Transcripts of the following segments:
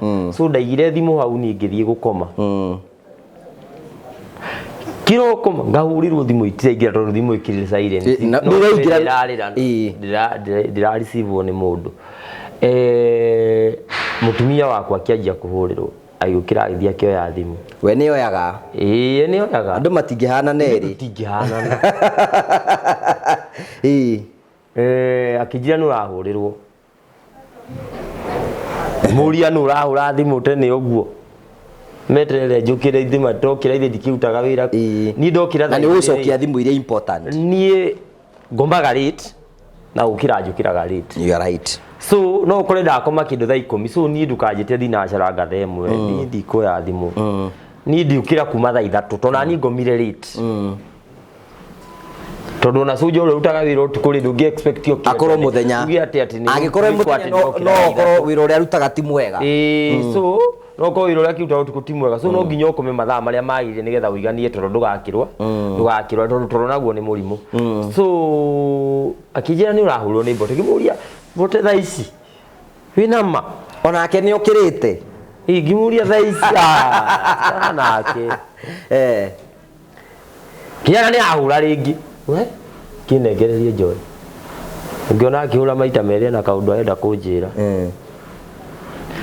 So ndaigire thimũ hau, niĩ ngĩthiĩ gũkoma. Kĩroko ngahũrĩrwo thimũ itiraingĩra tondũ thimũ ĩkĩrĩ silent. Na- ndĩraingĩra- Ndĩrarĩra. Ndĩrareceive nĩ mũndũ. Mũtumia wakwa akĩanjia kũhũrĩrwo, agĩũkĩra agĩthiĩ akĩoya thimũ. We nĩ oyaga? Ĩĩ, nĩ oyaga. Andũ matingĩhana nerĩ. Tũtingĩhanana. Akĩnjĩra, "Nĩ ũrahũrĩrwo." Mũria, "Nĩ ũrahũra thimũ tene ũguo?" Meterere njũkĩre ithima, ndokĩra ithe ndikĩrutaga wĩra. Niĩ ndokĩra Na thaa nĩ igĩrĩ ũgũcokia rĩ, thimũ iria important. Niĩ ngomaga late na gũkĩra njũkĩraga late. You are right. So no ũkore ndakoma kĩndũ thaa 10, so niĩ ndũkanjĩte thinacara nga thaa 1, niĩ ndikuoya thimũ. Niĩ ndiũkĩra kuma thaa 3 tondũ nani ngomire late, tondũ ona cũnja ũrĩa ũrutaga wĩra ũtukũ rĩ, ndũngĩ expect ũkĩre akorwo tene. Mũthenya Uge atĩ nĩ angĩkorwo nĩ mũthenya atĩ no nĩokĩra no thaa okorwo 3. Wĩra ũrĩa arutaga ti mwega. Ĩĩ, so no korwo wĩra ũrĩa akĩruta ũtukũ ti mwega, so no nginya ũkome mathaa marĩa magĩrĩire nĩgetha ũiganie toro, ndũgakĩrwo tondũ toro naguo nĩ mũrimũ. So akĩnjĩra, "Nĩ ũrahũrwo nĩ Mbote." Ngĩmũria, "Mbote thaa ici wĩna ma?" Onake nĩ okĩrĩte. Ĩ, ngĩmũria thaa ici, ah, nake kĩara nĩ ahũra rĩngĩ, we kĩnengererie njohi. Ngĩona akĩhũra maita merĩ na kaũndũ arenda kũnjĩra,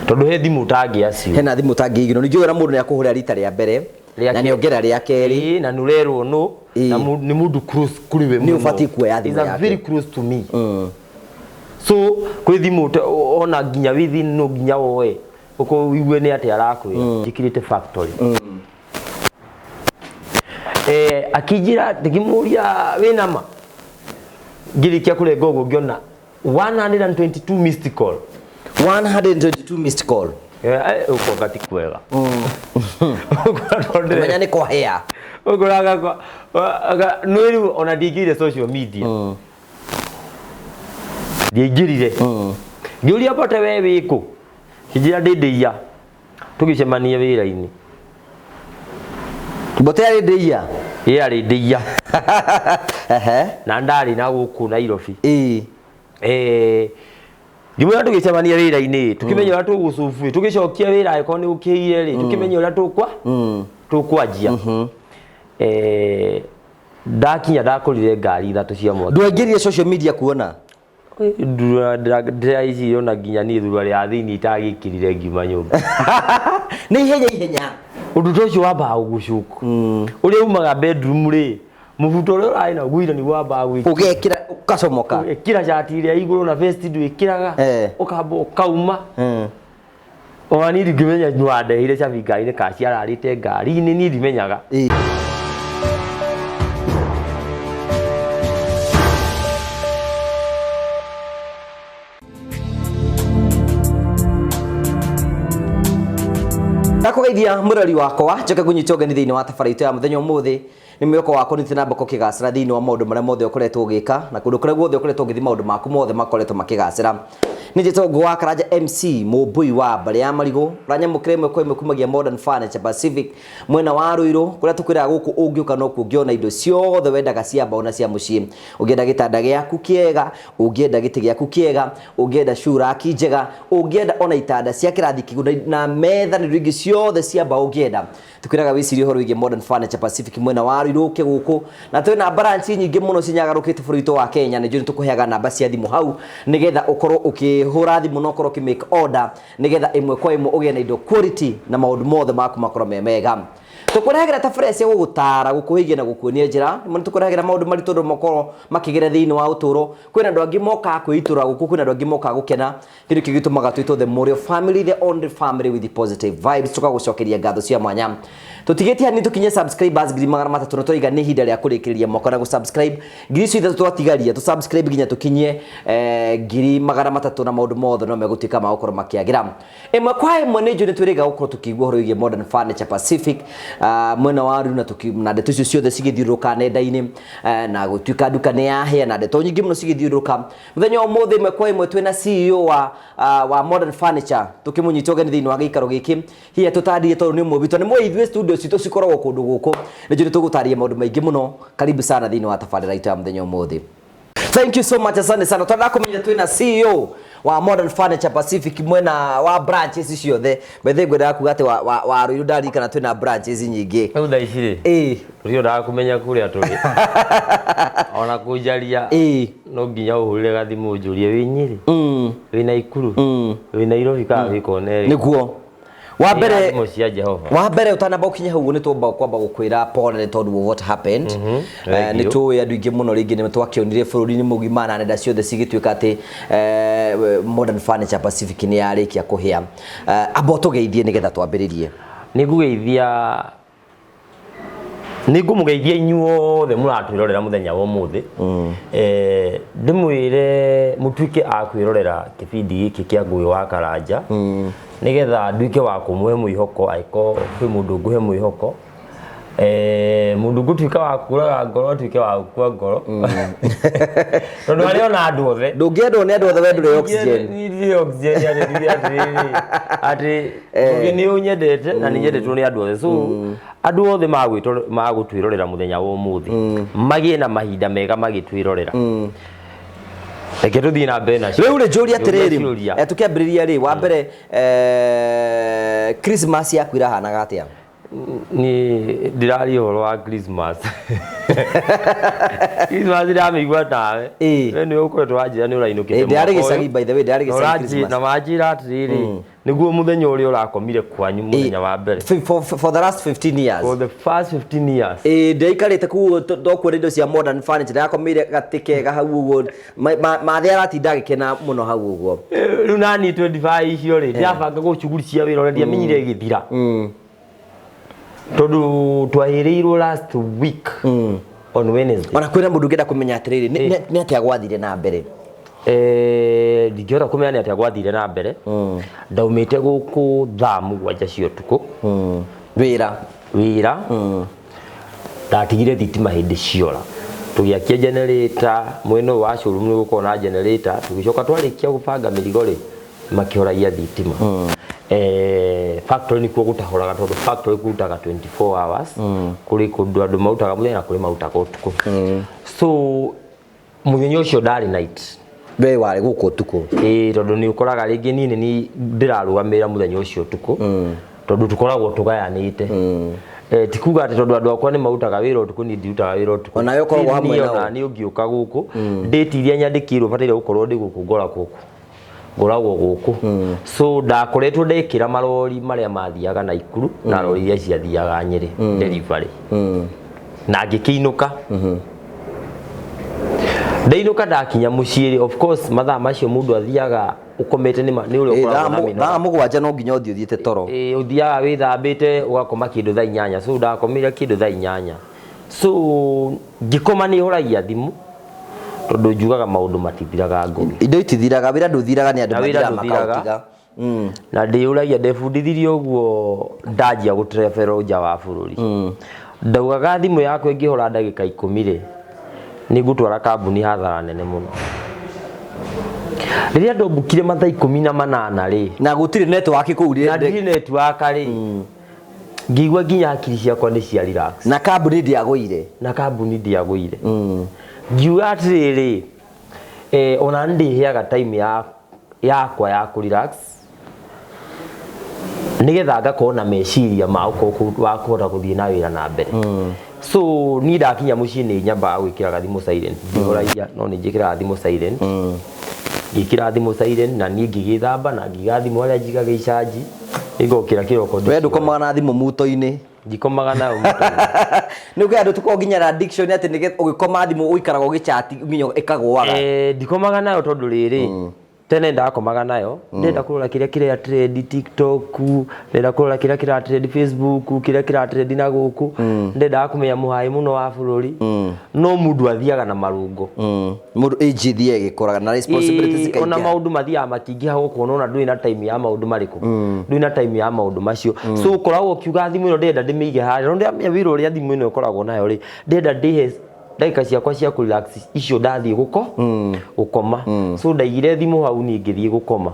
tondũ he thimũ ũtangĩ acio. Hena thimũ ũtangĩigĩrwo ningĩ wĩra, mũndũ nĩ akũhũrĩra rita rĩa mbere Rĩa na nĩ ongera rĩa kerĩ. Ĩĩ, na nĩ ũrerwo nũ na nĩ mũndũ close kũrĩ we Nĩ mũno. ũbatiĩ kuoya thimũ Is a yake. very close to me. So kwĩ thimũ ona nginya within no nginya woe ũkorwo ũigue nĩ atĩa arakwĩra. Njĩkĩrĩte factory. Akĩnjĩra, ngĩmũria, "Wĩna ma?" Ngĩrĩkia kũrenga ũguo ngĩona 122 missed call. 122 missed call. Ũkoga ti kwega. Menya nĩ kwahĩa. Ũkoraga nĩ rĩu ona ndingĩire social media, ndiaingĩrire. Ngĩũria Mbote, "We wĩkũ?" Kĩnjĩra, "Ndĩ ndĩia, tũgĩcemania wĩra-inĩ." Mbote yarĩ ndĩia? Ĩ, arĩ ndĩia. Ehe. Na ndarĩ na gũkũ Nairobi. Ngĩmwĩra tũgĩcemania wĩra-inĩ, tũkĩmenya ũrĩa tũgũcubu, tũgĩcokia wĩra angĩkorwo nĩ ũkĩire rĩ, tũkĩmenya ũrĩa tũkwanjia. Ndakinya ndakorire ngari ithatũ cia mwaki. Ndwaingĩrire social media kuona? Ndĩraicirie ona nginya niĩ thurua ya thĩinĩ itagĩkĩrire ngiuma nyũmba. Nĩ ihenya ihenya. Ũndũ ta ũcio wambaga gũgũcuku ũrĩa umaga bedroom rĩ, mũbuto ũrĩa ũrarĩ naguo ira nĩguo wambaga gwĩkĩra. Ũgekĩra ũkacomoka. Ĩkĩra cati ĩrĩa igũrũ na vest ndwĩkĩraga. Ũkamba ũkauma. Ona niĩ ndingĩmenya nĩ wandeheire cabi ngari-inĩ kana ciararĩte ngari-inĩ, niĩ ndimenyaga. Ndakũgeithia mũrori wakwa, njoke ngũnyite ũgeni thĩinĩ wa tabarĩra itũ ya mũthenya ũmũthĩ. Nĩ mwĩhoko wakwa nĩ na mbako kĩgacĩra thĩinĩ wa maũndũ marĩa mothe ũkoretwo ũgĩka na kũndũ kũrĩa guothe ũkoretwo ũgĩthiĩ, maũndũ maku mothe makoretwo makĩgacĩra. Nĩ njĩtagwo Ngũ wa Karanja MC Mũmbũi wa mbarĩ ya marigũ, ũranyamũkĩra ĩmwe kwa ĩmwe kumagia Modern Furniture Pacific mwena wa Ruiru, kũrĩa tũkwĩraga gũkũ ũngĩũka no kuo ũngĩona indo ciothe wendaga cia mbaũ na cia mũciĩ. Ũngĩenda gĩtanda gĩaku kĩega, ũngĩenda gĩtĩ gĩaku kĩega, ũngĩenda shoe rack njega, ũngĩenda ona itanda cia kĩrathi kĩgu na metha na indo ingĩ ciothe cia mbaũ ũngĩenda, tukwĩraga wĩcirie ũhoro wĩgiĩ Modern Furniture Pacific mwena wa Ruiru, ũke gũkũ. Na twĩna branch nyingĩ mũno cinyagarũkĩte bũrũri witũ wa Kenya. Nĩ njũĩ nĩ tũkũheaga namba cia thimũ hau nĩgetha ũkorwo ũkĩhũra thimũ na ũkorwo ũkĩ make order nĩgetha ĩmwe kwa ĩmwe ũgĩe na indo quality na maũndũ mothe maku makorwo me mega. Tũkũrehagĩra tabarĩra cia gũgũtara, gũkũhĩgia na gũkuonia njĩra. Nĩ tũkũrehagĩra maũndũ maritũ andũ makorwo makĩgera thĩinĩ wa ũtũũro. Kwĩna andũ angĩ mokaga kwĩitũra gũkũ, kwĩna andũ angĩ mokaga gũkena. Kĩndũ kĩu gĩtũmaga twĩtwo the Morio family, the only family with the positive vibes. Tũkagũcokeria ngatho cia mwanya. Tũtigĩtie hanini tũkinye subscribers 300,000, na tũraiga nĩ ihinda rĩa kũrĩkĩrĩria mwaka na gũsubscribe ngiri icio ithatũ twatigaria, tũsubscribe nginya tũkinye 300,000, na maũndũ mothe no megũtuĩka ma gũkorwo makĩagĩra ĩmwe kwa ĩmwe. Nĩ njũĩ nĩ twĩrĩga gũkorwo tũkĩigua ũhoro wĩgiĩ Modern Furniture Pacific, mwena wa Ruiru, na ndeto icio ciothe cigĩthiũrũrũka nenda-inĩ, na gũtuĩka nduka nĩ yahĩa na ndeto nyingĩ mũno cigĩthiũrũrũka. Mũthenya wa ũmũthĩ ĩmwe kwa ĩmwe twĩna CEO wa Modern Furniture, tũkĩmũnyita ũgeni thĩinĩ wa gĩikaro gĩkĩ. Hihi tũtarĩrie, tondũ nĩ ũmwe witũ, nĩ mũĩ ithuĩ studio citũ cikoragwo kũndũ gũkũ. Nĩ njũĩ nĩ tũgũtarĩria maũndũ maingĩ mũno. Karibu sana thĩinĩ wa tabarĩra itũ ya mũthenya ũmũthĩ. Thank you so much, asante sana. Twenda kũmenya twĩna CEO Wa Modern Furniture Pacific mwena wa branches ciothe. Bethe ngwendaga kuga atĩ wa Ruiru ndarikana twĩna branches nyingĩ. Rĩu thaa ici rĩ, tũtiendaga kũmenya kũrĩa tũrĩ ona kũnjaria. No nginya ũhũrĩre gathimũ ũnjũrie wĩ Nyĩrĩ, wĩ Naikuru, wĩ Nairobi kana wĩ kona ĩrĩkũ. Nĩguo wa mbere. Thimũ cia Jehova. Wa mbere, ũtanamba gũkinya hau, nĩ twamba kwamba gũkwĩra pole nĩ tondũ of what happened. Thank Nĩ you. tũĩ andũ aingĩ mũno rĩngĩ nĩ twakĩonire bũrũri-inĩ mũgima na nenda ciothe cigĩtuĩka atĩ Modern Furniture Pacific nĩ yarĩkia kũhĩa. Amba ũtũgeithie nĩgetha twambĩrĩrie. Nĩ ngũgeithia, nĩ ngũmũgeithia inyuothe mũratwĩrorera mũthenya wa ũmũthĩ. Ndĩmwĩre mũtuĩke a kwĩrorera kĩbindi gĩkĩ kĩa Ngũgĩ wa Karanja nĩgetha nduĩke wa kũmũhe mwĩhoko, angĩkorwo kwĩ mũndũ ngũhe mwĩhoko, mũndũ ngũtuĩka wa kũraga ngoro atuĩke wa gũkua ngoro, tondũ harĩ ona andũ othe. Ndũngĩendwo nĩ andũ othe, we ndũrĩ oxygen. Ndirĩ oxygen, atĩ nduge atĩrĩrĩ atĩ Ngũgĩ nĩ ũnyendete na nĩ nyendetwo nĩ andũ othe. So andũ othe magũtwĩrorera mũthenya wa ũmũthĩ magĩe na mahinda mega magĩtwĩrorera. Reke tũthiĩ na mbere nacio. Rĩu rĩ, njũrie atĩrĩrĩ, Ciũria. Tũkĩambĩrĩria rĩ, wa mbere, Christmas yaku ĩrahanaga atĩa? Ni ndĩraria ũhoro wa Christmas. Christmas ndĩramĩigua tawe. We nĩwe ũkoretwo wanjĩra nĩ ũrainũkĩte Ndĩrarĩ mwaka ũyũ. gĩcagi, by the way, ndĩrarĩ Na gĩcagi Christmas. na wanjĩra atĩrĩrĩ, nĩguo mũthenya ũrĩa ũrakomire kwanyu mũthenya wa mbere. For the last 15 years. For the first 15 years. Ĩĩ, ndĩaikarĩte kũu ndokuona indo cia Modern Furniture, ndĩrakomeire gatĩ kega hau ũguo. Mathĩ aratinda agĩkena mũno hau ũguo. Rĩu nani 25 icio rĩ, ndĩrabanga gũcuguri cia wĩra ũrĩa ndiamenyire ĩgĩthira, tondũ twahĩrĩirwo last week on Wednesday. Ona kwĩna mũndũ ũngĩenda kũmenya atĩrĩrĩ, nĩ atĩa gwathire na mbere? Ndingĩhota kũmenya nĩ atĩa gwathire na mbere. Ndaumĩte gũkũ thaa 7 cia ũtukũ. Wĩra. Wĩra ndatigire thitima hĩndĩ ciora, tũgĩakia generator mwena ũyũ wa showroom nĩ gũkorwo na generator. Tũgĩcoka twarĩkia gũbanga mĩrigo rĩ, makĩhoragia thitima. Factory nĩkuo gũtahoraga, tondũ factory kũrutaga 24 hours. Kũrĩ kũndũ andũ marutaga mũthenya na kũrĩ marutaga ũtukũ. So mũthenya ũcio ndarĩ night. We warĩ gũkũ ũtukũ? Ĩĩ, tondũ nĩ ũkoraga rĩngĩ niĩ nĩ niĩ ndĩrarũgamĩrĩra mũthenya ũcio ũtukũ, tondũ tũkoragwo tũgayanĩte. Ti kuga atĩ tondũ andũ akwa nĩ marutaga wĩra ũtukũ, niĩ ndirutaga wĩra ũtukũ. Onawe ũkoragwo hamwe Niĩ nao. Ona niĩ ũngĩũka gũkũ date iria nyandĩkĩirwo bataire gũkorwo ndĩ gũkũ, ngora gũkũ, ngoragwo gũkũ. So ndakoretwo ndekĩra marori marĩa mathiaga Naikuru na rori iria ciathiaga Nyĩrĩ delivery, na ngĩkĩinũka. Ndainũka, ndakinya mũciĩ rĩ, of course mathaa macio mũndũ athiaga ũkomete nĩ ũrĩa ũkoragwo na mĩnoga. Thaa 7 no nginya ũthiĩ ũthiĩte toro. Ĩĩ, ũthiaga wĩthambĩte ũgakoma kĩndũ thaa 8. So ndakomire kĩndũ thaa 8. So ngĩkoma nĩ horagia thimũ, tondũ njugaga maũndũ matithiraga, Ngũgĩ. Indo itithiraga, wĩra ndũthiraga, nĩ andũ Na wĩra mathiraga ndũthiraga. makaũtiga. Na ndĩyũragia, ndebundithirie ũguo ndanjia gũtravel nja wa bũrũri. Ndaugaga thimũ yakwa ĩngĩhora ndagĩka 10 rĩ, nĩ ngũtwara kambuni hathara nene mũno. Rĩrĩa ndombũkire mathaa 18 rĩ, Na gũtirĩ network kũu na ndirĩ network rĩ, ngĩigua nginya hakiri ciakwa nĩ cia relax. Na kambuni ndĩagũire. Na kambuni ndiagũire. Ngiuga atĩrĩrĩ, ona nĩ ndĩheaga time ya yakwa ya kũ relax nĩgetha ngakorwo na meciria ma gũkorwo wa kũhota gũthiĩ na wĩra na mbere. So niĩ ndakinya mũciĩ nĩ nyambaga gwĩkĩra gathimũ silent. Ndihoragia, no nĩ njĩkĩraga thimũ silent. Ngĩkĩra thimũ silent na niĩ ngĩgĩthamba na ngiga thimũ harĩa njigaga icanji, ngokĩra kĩroko. We ndũkomaga na thimũ muto-inĩ? Ndikomaga nayo muto-inĩ. Nĩ ũkĩ andũ tũkoragwo nginya na addiction atĩ nĩgetha ũgĩkoma thimũ ũikaraga ũgĩchati nginya ĩkagũaga. Ndikomaga nayo, tondũ rĩrĩ, tene ndakomaga nayo ndenda kũrora kĩrĩa kĩrĩa trend TikTok, ndenda kũrora kĩrĩa kĩra trend Facebook, kĩrĩa kĩra trend na gũkũ, ndendaga kũmenya mũhaĩ mũno wa bũrũri. No mũndũ athiaga na marũngo. Mũndũ age ĩthiaga ĩgĩkũraga na responsibilities Ĩĩ, ona ikaingĩha. Maũndũ mathiaga makĩingĩha gũkũ, ona ndũrĩ na time ya maũndũ marĩkũ, ndũrĩ na time ya maũndũ macio. So ũkoragwo ũkiuga thimũ ĩno ndĩrenda ndĩmĩige harĩa, no ndĩramenya wĩra ũrĩa thimũ ĩno ĩkoragwo nayo rĩ, ndĩrenda ndĩhe ndagĩka ciakwa cia kũ relax icio ndathiĩ gũkoma. So ndaigire thimũ hau, niĩ ngĩthiĩ gũkoma.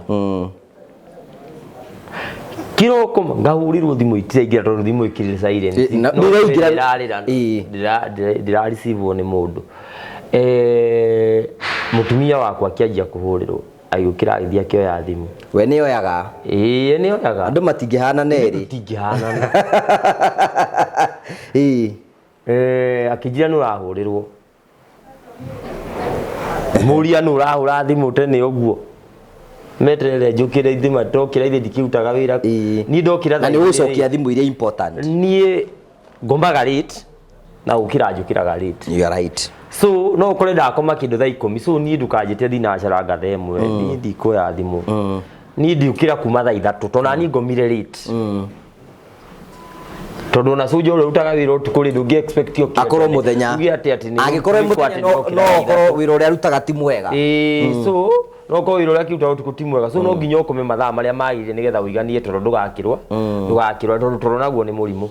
Kĩroko ngahũrĩrwo thimũ itiraingĩra, tondũ thimũ ĩkĩrĩ silent. Na No ndĩraingĩra- ndĩrarĩra. Ndĩrareceive nĩ mũndũ. Mũtumia wakwa akĩanjia kũhũrĩrwo. Agĩũkĩra agĩthiĩ akĩoya thimũ. We nĩ oyaga? Ĩĩ, nĩ oyaga. Andũ matingĩhana nerĩ. Tũtingĩhanana. Ĩĩ. Akĩnjĩra nĩ ũrahũrĩrwo. Mũria nĩ ũrahũra thimũ tene ũguo. Meterere njũkĩre ithima ndokĩra ithe ndikĩrutaga wĩra. Ĩĩ. Niĩ ndokĩra Na thaa nĩ igĩrĩ ũgũcokia thimũ iria important. Niĩ ngomaga late na gũkĩra njũkĩraga late. You are right. So no ũkore ndakoma kĩndũ thaa 10, so niĩ ndũkanjĩte thinacara ngatha 1, niĩ ndikuoya thimũ. Niĩ ndiũkĩra kuma thaa 3 tondũ naniĩ ngomire late. Tondũ ona cũnja ũrĩa ũrutaga wĩra ũtukũ rĩ, ndũngĩ expect ũkĩre Akorwo tene. mũthenya. Uge atĩ atĩ nĩ Angĩkorwo nĩ mũthenya atĩ no nĩokĩra no thaa ũkorwo 3. wĩra ũrĩa arutaga ti mwega. Ĩĩ, so no ũkorwo wĩra ũrĩa akĩrutaga ũtukũ ti mwega, so no nginya ũkome mathaa marĩa magĩrĩire nĩgetha ũiganie tondũ ndũgakĩrwo ndũgakĩrwo tondũ toro naguo nĩ mũrimũ.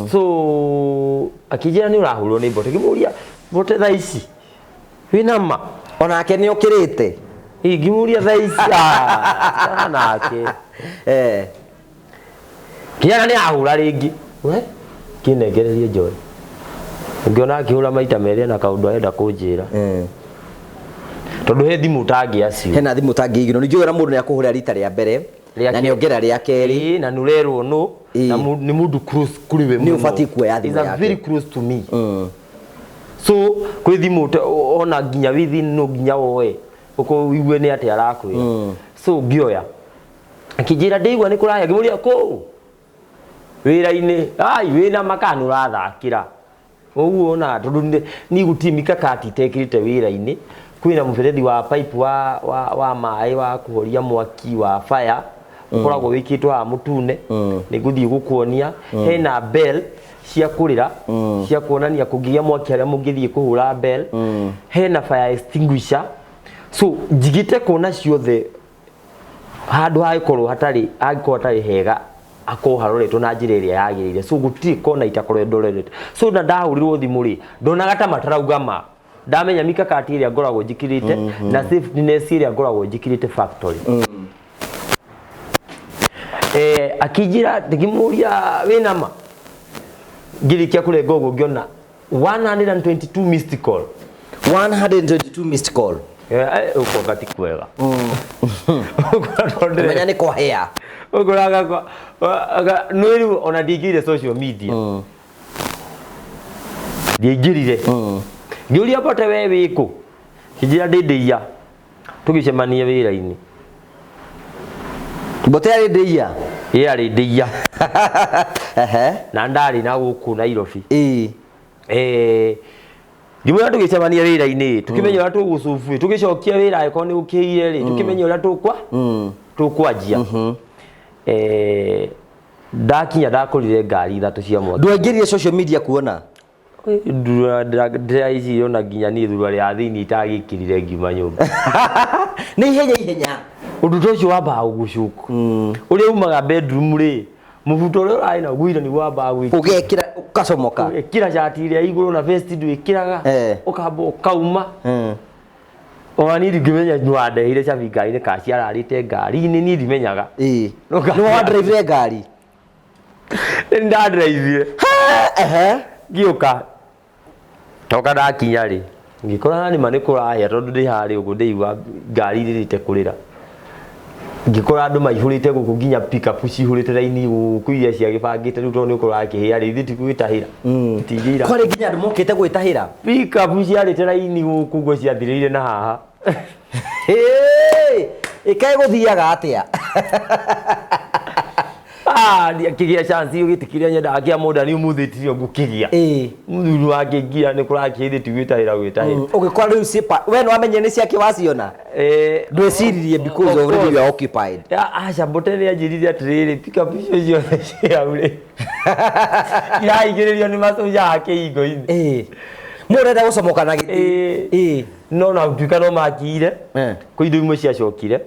So akĩnjĩra nĩ ũrahũrwo nĩ mbote, ngĩmũria mbote thaa ici wĩna ma? Onake nĩ okĩrĩte. Ĩĩ, ngĩmũria thaa ici nake Kiana nĩ ahũra rĩngĩ. We kĩnengererie njoe. Ngĩona akĩhũra maita merĩ na kaũndũ arenda kũnjĩra. Tondũ he thimũ ũtangĩ acio. Hena thimũ ũtangĩigĩrwo. Ningĩ ũrĩa mũndũ nĩ akũhũrĩra rita rĩa mbere na nĩ ongera rĩa kerĩ. Ĩĩ, na nĩ ũrerwo nũ na nĩ mũndũ close kũrĩ we Nĩ ũbatiĩ kuoya thimũ Is a yake. very close to me. So kwĩ thimũ ona nginya within no nginya woe ũkorwo ũigue nĩ atĩa arakwĩra. So ngĩoya. Akĩnjĩra ndĩigua nĩ kũraya, ngĩmũria kũ? Wĩra-inĩ, ai wĩna maka nĩ ũrathakĩra. Ũguo ona tondũ niĩ gũtirĩ mikakati itekĩrĩte wĩra-inĩ. Kwĩna mũberethi wa pipe wa maĩ wa kũhoria mwaki wa fire ũkoragwo wĩkĩtwo haha mũtune. Nĩ ngũthiĩ gũkuonia. Hena bell cia kũrĩra, cia kuonania kũngĩgĩa mwaki harĩa mũngĩthiĩ kũhũra bell. Hena fire extinguisher. So njigĩte kuona ciothe handũ hangĩkorwo hatarĩ, hangĩkorwo hatarĩ hega akorwo haroretwo na njĩra ĩrĩa yagĩrĩire. So gũtirĩ kona itakorwo ndorete. So na ndahũrirwo thimũ rĩ, ndonaga ta matarauga ma. Ndamenya mikakati ĩrĩa ngoragwo njĩkĩrĩte na safetyness ĩrĩa ngoragwo njĩkĩrĩte factory. Akĩnjĩra ngĩmũria wĩna ma? Ngĩrĩkia kũrenga ũguo ngĩona 122 missed call. 122 missed call. Ũkuonga ti kwega. Menya nĩ kwahĩa. Ũkoraga nĩ rĩu ona ndingĩire social media. Ndiaingĩrire. Ngĩũria Mbote we wĩkũ? Kĩnjĩra ndĩ ndĩia. Tũgĩcemania wĩra-inĩ. Mbote arĩ ndĩia? Ĩ arĩ ndĩia. Na ndarĩ na gũkũ Nairobi. Ngĩmwĩra tũgĩcemania wĩra-inĩ, tũkĩmenya ũrĩa tũgũcubu, tũgĩcokia wĩra angĩkorwo nĩ ũkĩire rĩ, tũkĩmenya ũrĩa tũkwanjia. Ndakinya ndakorire ngari 3 cia mwaki. Ndwaingĩrire social media kuona? Ndĩraicirie ona nginya niĩ thurua rĩa thĩinĩ itagĩkĩrire ngiuma nyũmba. Nĩ ihenya ihenya. Ũndũ ta ũcio wambaga gũgũcũka. Ũrĩa umaga bedroom rĩ, mũbuto ũrĩa ũrarĩ naguo ira nĩguo wambaga gwĩkĩra. Ũgekĩra, ũgacomoka. Ũgekĩra cati ĩrĩa igũrũ na vest ndwĩkĩraga. Ũkamba ũkauma. Ona niĩ ndingĩmenya nĩ wandeheire cabi ngari-inĩ kana ciararĩte ngari-inĩ, niĩ ndimenyaga. Nĩ wandrive ngari? Nĩ ndandrive. Ngĩũka. Toka ndakinya rĩ, ngĩkora nĩ ma nĩ kũrahĩa tondũ ndĩ harĩa ũguo ndĩigua ngari irĩrĩte kũrĩra. Ngĩkora andũ maihũrĩte gũkũ nginya pick-up cihũrĩte raini gũkũ iria ciagĩbangĩte rĩu tondũ nĩ ũkoraga kĩhĩa rĩ, ithuĩ ti gwĩtahĩra. Itingĩira. Kwarĩ nginya andũ mokĩte gwĩtahĩra? Pick-up ciarĩte raini gũkũ ũguo ciathirĩire na haha. Hĩ! Ĩkaĩ gũthiaga atĩa? Kĩgĩa chance ũgĩtĩ kĩrĩa nyendaga kĩa mũndũ nĩ ũmũthĩ tirio ngũkĩgĩa. Mũthuri wake ngia nĩ kũrakĩhĩndĩ ti gwĩtahĩra gwĩtahĩra. Ũgĩkora rĩu cipa, we nĩ wamenyire nĩ ciake waciona? Ndweciririe because Of already you are course. occupied. Aca, Mbote nĩ anjĩrire atĩrĩrĩ, pick up icio ciothe cia hau rĩ. Iraingĩrĩrio nĩ macoja a kĩhingo-inĩ. Mũndũ arenda gũcomoka na gĩtĩ. No na gũtuĩka no makiire. Kwĩ indo imwe ciacokire.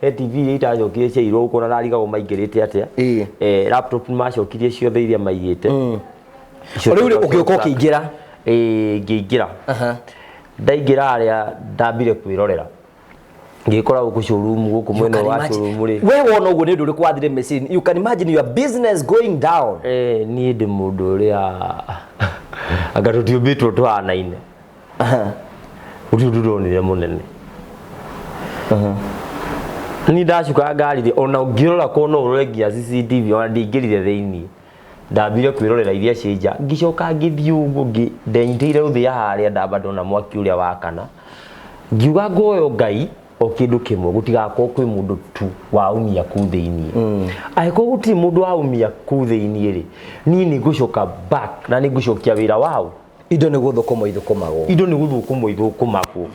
He TV iria itacokire ciairwo gũkũ na ndarigagwo maingĩrĩte atĩa. Laptop nĩ macokirie ciothe iria maigĩte. Icio Rĩu rĩ, ciothe ũgĩũka ũkĩingĩra? Ngĩingĩra. Ndaingĩra harĩa ndambire kwĩrorera. Ngĩkora gũkũ showroom, gũkũ mwena You can wa imagine. showroom rĩ. We wona ũguo nĩ ũndũ ũrĩkũ wathire meciria? You can imagine your business going down. Niĩ ndĩ mũndũ ũrĩa anga tũtiũmbĩtwo tũhanaine. Gũtirĩ ũndũ ndonire mũnene. Ni ndacukaga ngari rĩ, ona ũngĩrora korwo no ũrore nginya CCTV, ona ndingĩrire thĩiniĩ, ndambire kwĩrorera iria ciĩ nja, ngĩcoka ngĩthiĩ ũguo ndenyitĩire rũthĩa harĩa, ndamba ndona mwaki ũrĩa wakana, ngiuga ngoyo Ngai o kĩndũ kĩmwe, gũtigakorwo kwĩ mũndũ tu waumia kũu thĩiniĩ. Angĩkorwo gũtirĩ mũndũ waumia kũu thĩiniĩ rĩ, niĩ nĩ ngũcoka back na nĩ ngũcokia wĩra wao. Indo nĩ gũthũkũmwo ithũkũmagwo. Indo nĩ gũthũkũmwo ithũkũmagwo.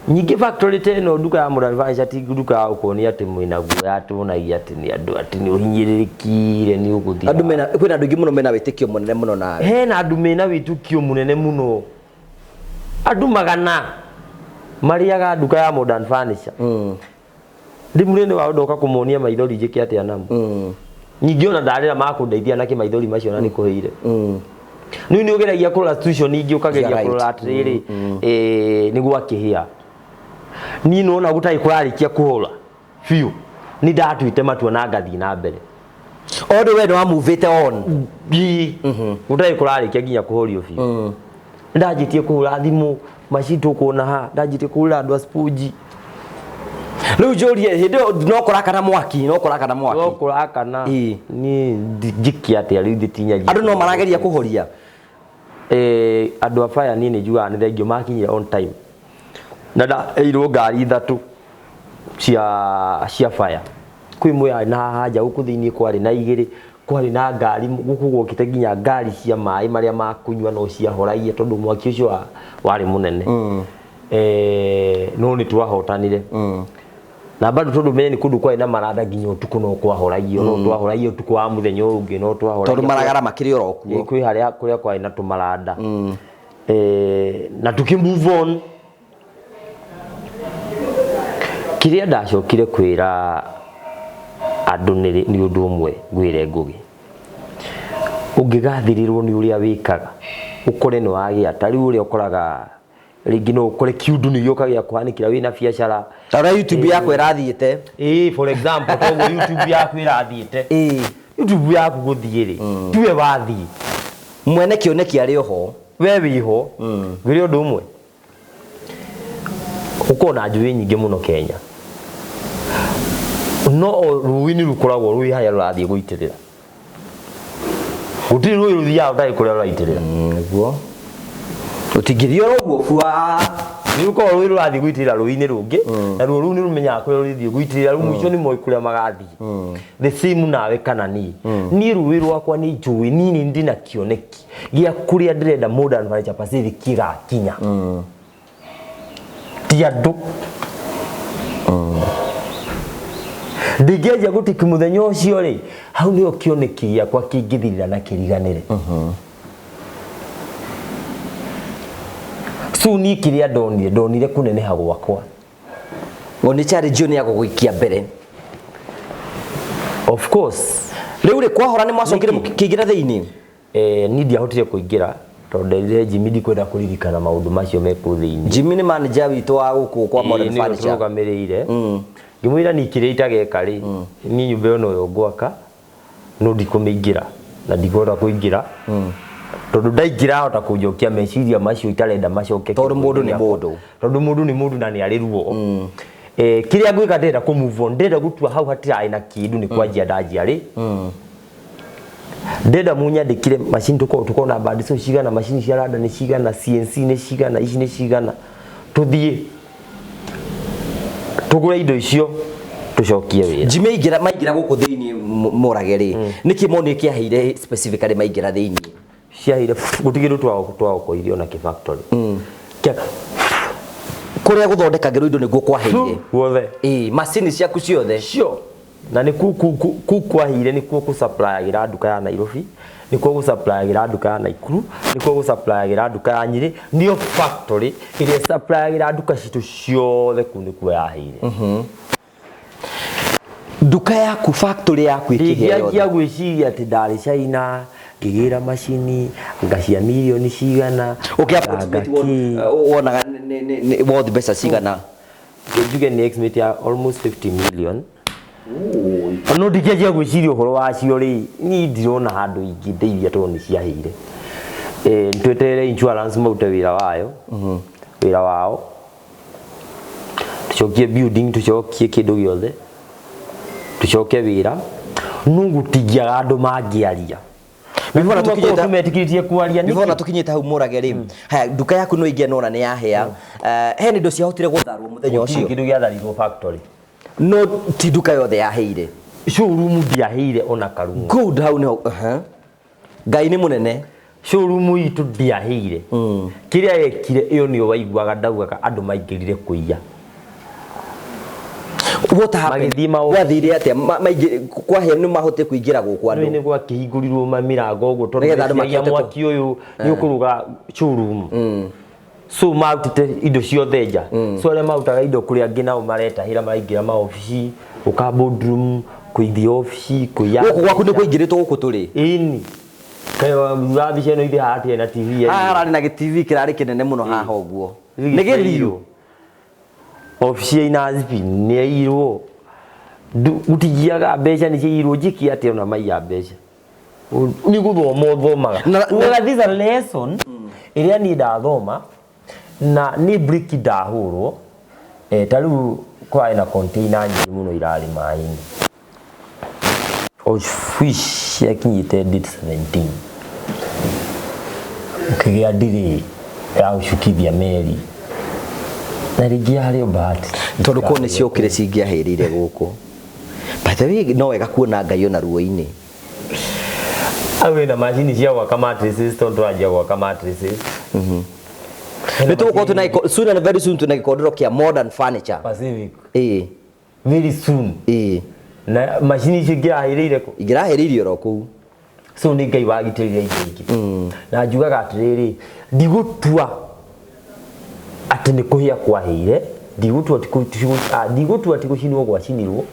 Nyingĩ factory ta ĩno, nduka ya Modern Furniture ti nduka ya gũkuonia atĩ mwĩna guoya, atĩ wonagia atĩ nĩ andũ atĩ nĩ ũhinyĩrĩrĩkire nĩ ũgũthiĩ. Andũ mena, kwĩna andũ aingĩ mũno mena wĩtĩkio mũnene mũno nawe. Hena andũ mena wĩtĩkio mũnene mũno, andũ magana marĩaga nduka ya Modern Furniture. Ndĩ mũnene wao, ndoka kũmonia maithori njĩke atĩa namo? Ningĩ ona ndarĩra makũndeithia nakĩ maithori macio na nĩ kũhĩire? Rĩu nĩ ũgeragia kũrora situation ingĩ, ũkageria kũrora atĩrĩrĩ, nĩ gwakĩhĩa, niĩ nona gũtarĩ kũrarĩkia kũhora biũ, nĩ ndatuĩte matua na ngathiĩ na mbere. Although we nĩ wa move on. Ii, gũtarĩ kũrarĩkia nginya kũhorio biũ, ndanjĩtie kũhũra thimũ macini tũkuona ha, ndanjĩtie kũhũrĩra andũ a sponge. Rĩu njũrie, hĩndĩ ĩyo no kũrakana mwaki, no kũrakana mwaki? No kũrakana. Niĩ njĩke atĩa rĩu thitinya? Andũ no marageria kũhoria? Andũ a fire, niĩ nĩ njugaga nĩ thengio makinyire on time, na ndaheirwo ngari ithatũ cia fire. Kwĩ ĩmwe yarĩ na haha nja, gũkũ thĩiniĩ kwarĩ na igĩrĩ, kwarĩ na ngari gũkũ gwokĩte nginya ngari cia maĩ marĩa ma kũnyua, no ciahoragia tondũ mwaki ũcio warĩ mũnene. No nĩ twahotanire na bado, tondũ menye nĩ kũndũ kwarĩ na maranda, nginya ũtukũ no kwahoragio, no twahoragio ũtukũ wa mũthenya ũyũ ũngĩ no twahoragio. Tondũ maragara makĩrĩ oro kuo. Kwĩ harĩa kũrĩa kwarĩ na tũmaranda. Na tuki move on, kĩrĩa ndacokire kwĩra andũ nĩ ũndũ ũmwe, ngwĩre Ngũgĩ, ũngĩgathĩrĩrwo nĩ ũrĩa wĩkaga, ũkore nĩ wagĩa ta rĩu ũrĩa ũkoraga rĩngĩ no ũkore kiundu nĩ gĩũka gĩa kũhanĩkĩra wĩna biacara. Ta ũrĩa YouTube yakwa ĩrathiĩte. Ĩĩ, for example, toguo YouTube yaku ĩrathiĩte. YouTube yaku gũthiĩ rĩ, tiwe wathiĩ. Mwene kĩoneki arĩ oho. We wĩho. Ngwĩre ũndũ ũmwe, gũkorwo na njũĩ nyingĩ mũno Kenya, no o rũĩ nĩ rũkoragwo rwĩ harĩa rũrathiĩ gũitĩrĩra. Gũtirĩ rũĩ rũthiaga ũtarĩ kũrĩa rũraitĩrĩra. Nĩguo ũtingĩthiĩ oro ũguo bua. Nĩ rũkoragwo rũĩ rũrathiĩ gũitĩrĩra rũĩ-inĩ rũngĩ, na ruo rũu nĩ rũmenyaga kũrĩa rũrĩthiĩ gũitĩrĩra, rĩu mũico nĩ moĩ kũrĩa magathiĩ. The same nawe kana niĩ, niĩ rũĩ rwakwa nĩ njũĩ, niĩ nĩ ndĩ na kĩoneki gĩa kũrĩa ndĩrenda Modern Furniture Pacific gĩgakinya, ti andũ. Ndingĩanjia gũtiki mũthenya ũcio rĩ, hau nĩho kĩoneki gĩakwa kĩngĩthirĩra na kĩriganĩre. So niĩ kĩrĩa ndonire, ndonire kũneneha gwakwa. O nĩ challenge ĩyo nĩ ya gũgũikia mbere. Of course. Rĩu rĩ, kwahora nĩ mwacokire Nĩkĩ? mũkĩingĩra thĩinĩ? Niĩ ndiahotire kũingĩra tondũ nderire Jimmy ndikwenda kũririkana maũndũ macio me kũu thĩinĩ. Jimmy nĩ manager witũ wa gũkũ kwa Modern Nĩwe Furniture. tũrũgamĩrĩire. Ngĩmwĩra niĩ kĩrĩa itageka rĩ, niĩ nyũmba ĩyo noyo ngwaka, no ndikũmĩingĩra na ndikũhota kũingĩra tondũ ndaingĩra hota kũnjokia meciria macio itarenda macoke. Tondũ mũndũ nĩ kĩongo-inĩ mũndũ. gĩakwa. Tondũ mũndũ nĩ mũndũ na nĩ arĩ ruo. Kĩrĩa ngwĩka, ndĩrenda kũ move on, ndĩrenda gũtua hau hatirarĩ na kĩndũ, nĩ kwanjia ndanjia rĩ. Ndĩrenda munyandĩkire macini, tũkorwo na bandi cio cigana, macini cia randa nĩ cigana, CNC nĩ cigana, ici nĩ cigana, tũthiĩ tũgũre indo icio, tũcokie wĩra. Jimmy aingĩra, maingĩra gũkũ thĩinĩ mũrage rĩ, nĩkĩ monire kĩaheire specifically maingĩra thĩinĩ? Ciahire gũtirĩ kĩndũ twaokoirie ona kĩ factory. Kũrĩa gũthondekagĩrwo indo nĩguo kwaheire? Guothe. Ĩĩ, macini ciaku ciothe. Cio na nĩ ku kwahire, nĩkuo kũsupplyagĩra nduka ya Nairobi, nĩkuo gũsupplyagĩra nduka ya Naikuru, nĩkuo gũsupplyagĩra nduka ya Nyĩrĩ, nĩyo factory ĩrĩa ĩsupplyagĩra nduka citũ ciothe, kũu nĩkuo yaheire. Nduka yaku, factory yaku ĩkĩhĩa Ndingĩanjia yothe. Gwĩciria atĩ ndarĩ China ngĩgĩra macini nga cia mirioni cigana. Ũkĩ nga approximate kĩ. Wonaga nĩ worth mbeca cigana? Njuge nĩ estimate ya almost 50 million, no ndingĩanjia gwĩciria ũhoro wacio rĩ, niĩ ndirona handũ ingĩndeithia tondũ nĩ ciahĩire. Tweterere insurance marute wĩra wayo, wĩra wao, tucokie building, tucokie kĩndũ gĩothe. Tucoke wĩra no gũtingĩaga andũ mangĩaria. Before tukinyĩte tumetĩkĩrĩtie kwaria. Before na tukinyĩte hau mũrage rĩ, haya, nduka yaku no ingĩa nona nĩ yahĩa. He indo ciahotire gũtharwo mũthenya ũcio? Kĩndũ gĩatharirwo factory. No ti nduka yothe yahĩire? Showroom ndiahĩire ona karung'o. Good, hau nĩho. Ngai nĩ mũnene. Showroom itũ ndiahĩire. Kĩrĩa yekire ĩyo nĩyo waiguaga ndaugaga andũ maingĩrire kũiya. What happened? Magĩthiĩ maobici. Gwathire atĩa? Kwahĩa nĩ mahotire kũingĩra gũkũ andũ? Nĩ gwakĩhingũrirwo mĩrango ũguo tondũ Nĩgetha andũ meciria makĩhote mwaki ũyũ nĩ ũkũrũga showroom. So marutĩte indo ciothe nja. So arĩa marutaga indo kũrĩa angĩ nao maretahĩra maraingĩra maobici, gũka boardroom, kũithiĩ obici, kũiya. Gũkũ gwaku nĩ kũingĩrĩtwo gũkũ tũrĩ? Ĩni. Kaĩ ũrabica ĩno ithe haha hatirĩ na TV Haha hararĩ na gĩ-TV kĩrarĩ kĩnene mũno haha ũguo. Nĩ gĩthiru. Obici ya Inazipi nĩ yaiyirwo. Gũtingiaga mbeca nĩ ciaiyirwo, njĩke atĩa ona maiya mbeca? Nĩ gũthoma ũthomaga. Ugaga this a lesson ĩrĩa niĩ ndathoma na nĩ briki ndahũrwo. Ta rĩu kwarĩ na container nyingĩ mũno irarĩ maĩ-inĩ. Of which ciakinyĩte date 17. Ũkĩgĩa delay ya gũcukithia meri. Na rĩngĩ yarĩ o bahati. Tondũ korwo nĩ ciokire cingĩahĩrĩire gũkũ. By the way, no wega kuona Ngai ona ruo-inĩ. Hau wĩna macini cia gwaka mattresses tondũ tũranjia gwaka mattresses. Nĩ tũgũkorwo twĩna soon and very soon twĩna gĩkondoro kĩa modern furniture. Pacific. Ĩĩ. Very soon. Ĩĩ. Na macini icio ingĩrahĩrĩire kũ? Ingĩrahĩrĩirie oro kũu. So nĩ Ngai wagitĩrire indo ingĩ. Na njugaga atĩrĩrĩ, ndigũtua atĩ nĩ kũhĩa kwahĩire, ndigũtua ti gũcinwo gwacinirwo,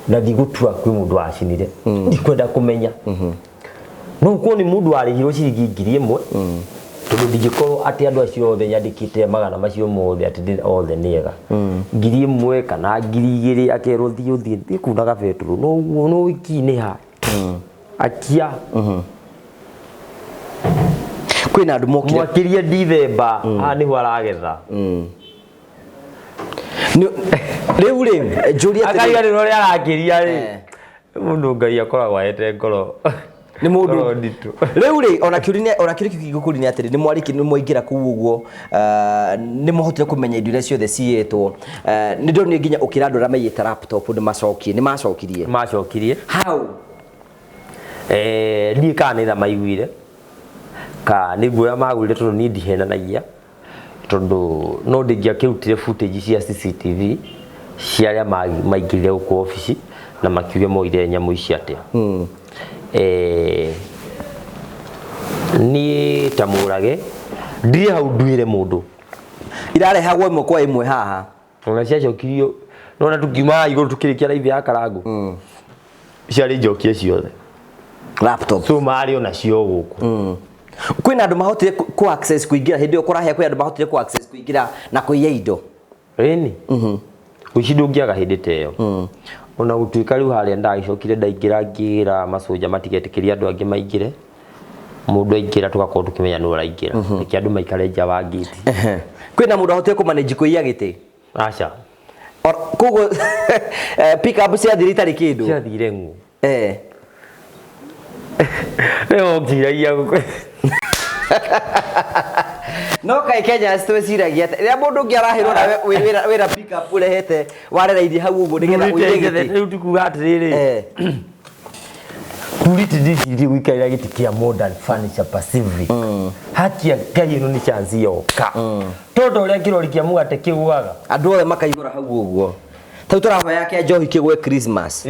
na ndigũtua kwĩ mũndũ wacinire. Ndikwenda kũmenya. No ũkorwo nĩ mũndũ warĩhirwo ciringi 1000, tondũ ndingĩkorwo atĩ andũ acio othe nyandĩkĩte magana macio mothe atĩ othe nĩ ega. 1000 kana 2000 akerwo thiĩ ũthiĩ, thiĩ kunaga betũrũ, no ũguo no wiki nĩ ha. Akia. Kwĩna andũ mokire. Mwakĩrie Dithemba, haha nĩho aragetha. Rĩu rĩ, njũrie atĩrĩ. Akariganĩrwo ũrĩa arakĩria rĩ. Mũndũ Ngai akoragwo ahete ngoro. Nĩ mũndũ. Ngoro nditũ. Rĩu rĩ, ona kĩũria ona kĩũria kĩu kĩngĩkũria nĩ atĩrĩ, nĩ mwarĩki, nĩ mwaingĩra kũu ũguo, nĩ mwahotire kũmenya indo iria ciothe ciyĩtwo. Nĩ ndonire nginya ũkĩra andũ arĩa maiyĩte laptop nĩ macokie, nĩ macokirie? Macokirie. How? Ndiũĩ kana nĩ tha maiguire, ka nĩ guoya magũrire tondũ niĩ ndihenanagia, tondũ no ndingĩakĩrutire footage cia CCTV cia arĩa maingĩrire gũkũ obici na makiuge moire nyamũ ici atĩa. Niĩ ta Mũrage ndirĩ hau nduĩre mũndũ. Irarehagwo ĩmwe kwa ĩmwe haha. Ona ciacokirio, nona tukiuma haha igũrũ tukĩrĩkia live ya Karangũ. Ciarĩ njokie ciothe. Laptop. So marĩ ona cio gũkũ. Kwĩna andũ mahotire ku access kũingĩra hĩndĩ ĩyo kũrahĩa, kwĩ andũ mahotire ku access kũingĩra na kũiya indo. Ĩni. Ũici ndũngĩaga hĩndĩ ta ĩyo. Ona gũtuĩka rĩu harĩa ndagĩcokire ndaingĩra ngĩra macoja matigetĩkĩrie andũ angĩ maingĩre. Mũndũ aingĩra tũgakorwo tũkĩmenya nũ ũraingĩra. Reke andũ maikare nja wa gate. Kwĩna mũndũ ahotire kũmanage kũiya gĩtĩ? Aca. Koguo, pick up ciathire itarĩ kĩndũ? Ciathire ng'ũ. Rĩu ũngiragia gũkũ. No kaĩ Kenya twĩciragia atĩ rĩrĩa mũndũ ũngĩ arahĩrwo nawe wĩra pick up ũrehete warereirie hau ũguo nĩgetha ũiye gĩtĩ. Rĩu tikuga atĩrĩrĩ. Purity ndĩcirie gũikarĩra gĩtĩ kĩa Modern Furniture Pacific. Haki ya Ngai ĩno nĩ chance yoka. Tondũ ũrĩa kĩrori kĩa mũgate kĩgũaga. Andũ othe makaihũra hau ũguo. Tau tũrahoya kĩa njohi kĩgwe Christmas.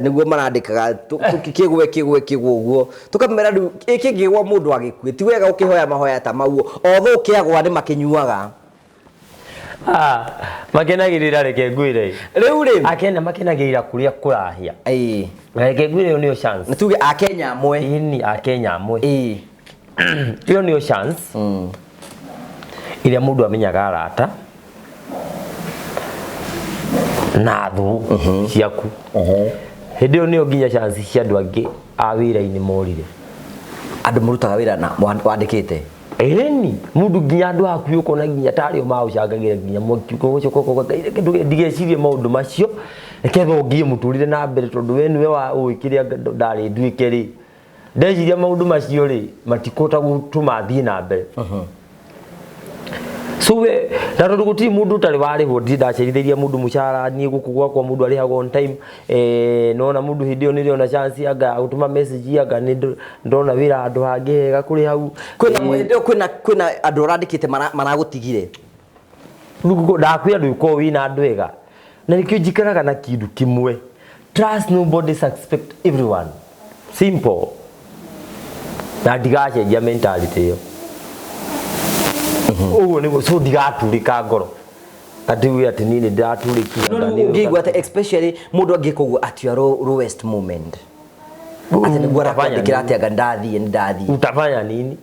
Nĩguo marandĩkaga kĩgwe kĩgwe kĩgwe ũguo. Tũkamera rĩu kĩngĩgwa mũndũ agĩkue. Ti wega ũkĩhoya mahoya ta mau. Although kĩagwa nĩ makĩnyuaga. Makenagĩrĩra reke ngwĩre. Rĩu rĩ. Akenya makenagĩrĩra kũrĩa kũrahĩa. Na reke ngwĩre ĩyo nĩyo chance. Na tuge Akenya amwe. Ĩni, Akenya amwe. Ĩyo nĩyo chance. Ĩrĩa mũndũ amenyaga arata na thũ ciaku. Hĩndĩ ĩyo nĩyo nginya chance cia andũ angĩ a wĩra-inĩ morire. Andũ marutaga wĩra na wandĩkĩte. Ĩni, mũndũ nginya andũ aku ũkona nginya tarĩ o maũcangagĩra nginya mwaki ũgocoka ũkoga, Ngai, reke ndigecirie maũndũ macio. Nĩketha ũngie mũtũrĩre na mbere tondũ we nĩwe wa ũĩ kĩrĩa ndarĩ nduĩke rĩ. Ndeciria maũndũ macio rĩ, matikũhota gũtũma thiĩ na mbere. So we na tondũ gũtirĩ mũndũ ũtarĩ warĩhwo, ndirĩ ndacerithĩria mũndũ mũcara. Niĩ gũkũ gwakwa mũndũ arĩhagwo on time. Nona mũndũ hĩndĩ ĩyo nĩrĩona chance anga gũtũma message, anga nĩ ndona wĩra handũ hangĩ hega kũrĩ hau. Kwĩna hĩndĩ ĩyo kwĩna andũ ũrandĩkĩte maragũtigire? Rĩu ndakwĩra ndũgĩkorwo wĩna andũ ega, na nĩkĩo njikaraga na kĩndũ kĩmwe: trust nobody, suspect everyone. Simple. Na ndigacenjia mentality ĩyo. Ũguo nĩguo. So ndigaturĩka ngoro atĩ uge atĩ niĩ nĩ ndĩraturĩkire. No rĩu ũngĩigua atĩ, especially mũndũ angĩka ũguo at your lowest moment, atĩ nĩguo arakwandĩkĩra atĩ anga ndathiĩ, nĩ ndathiĩ. Utafanya nini?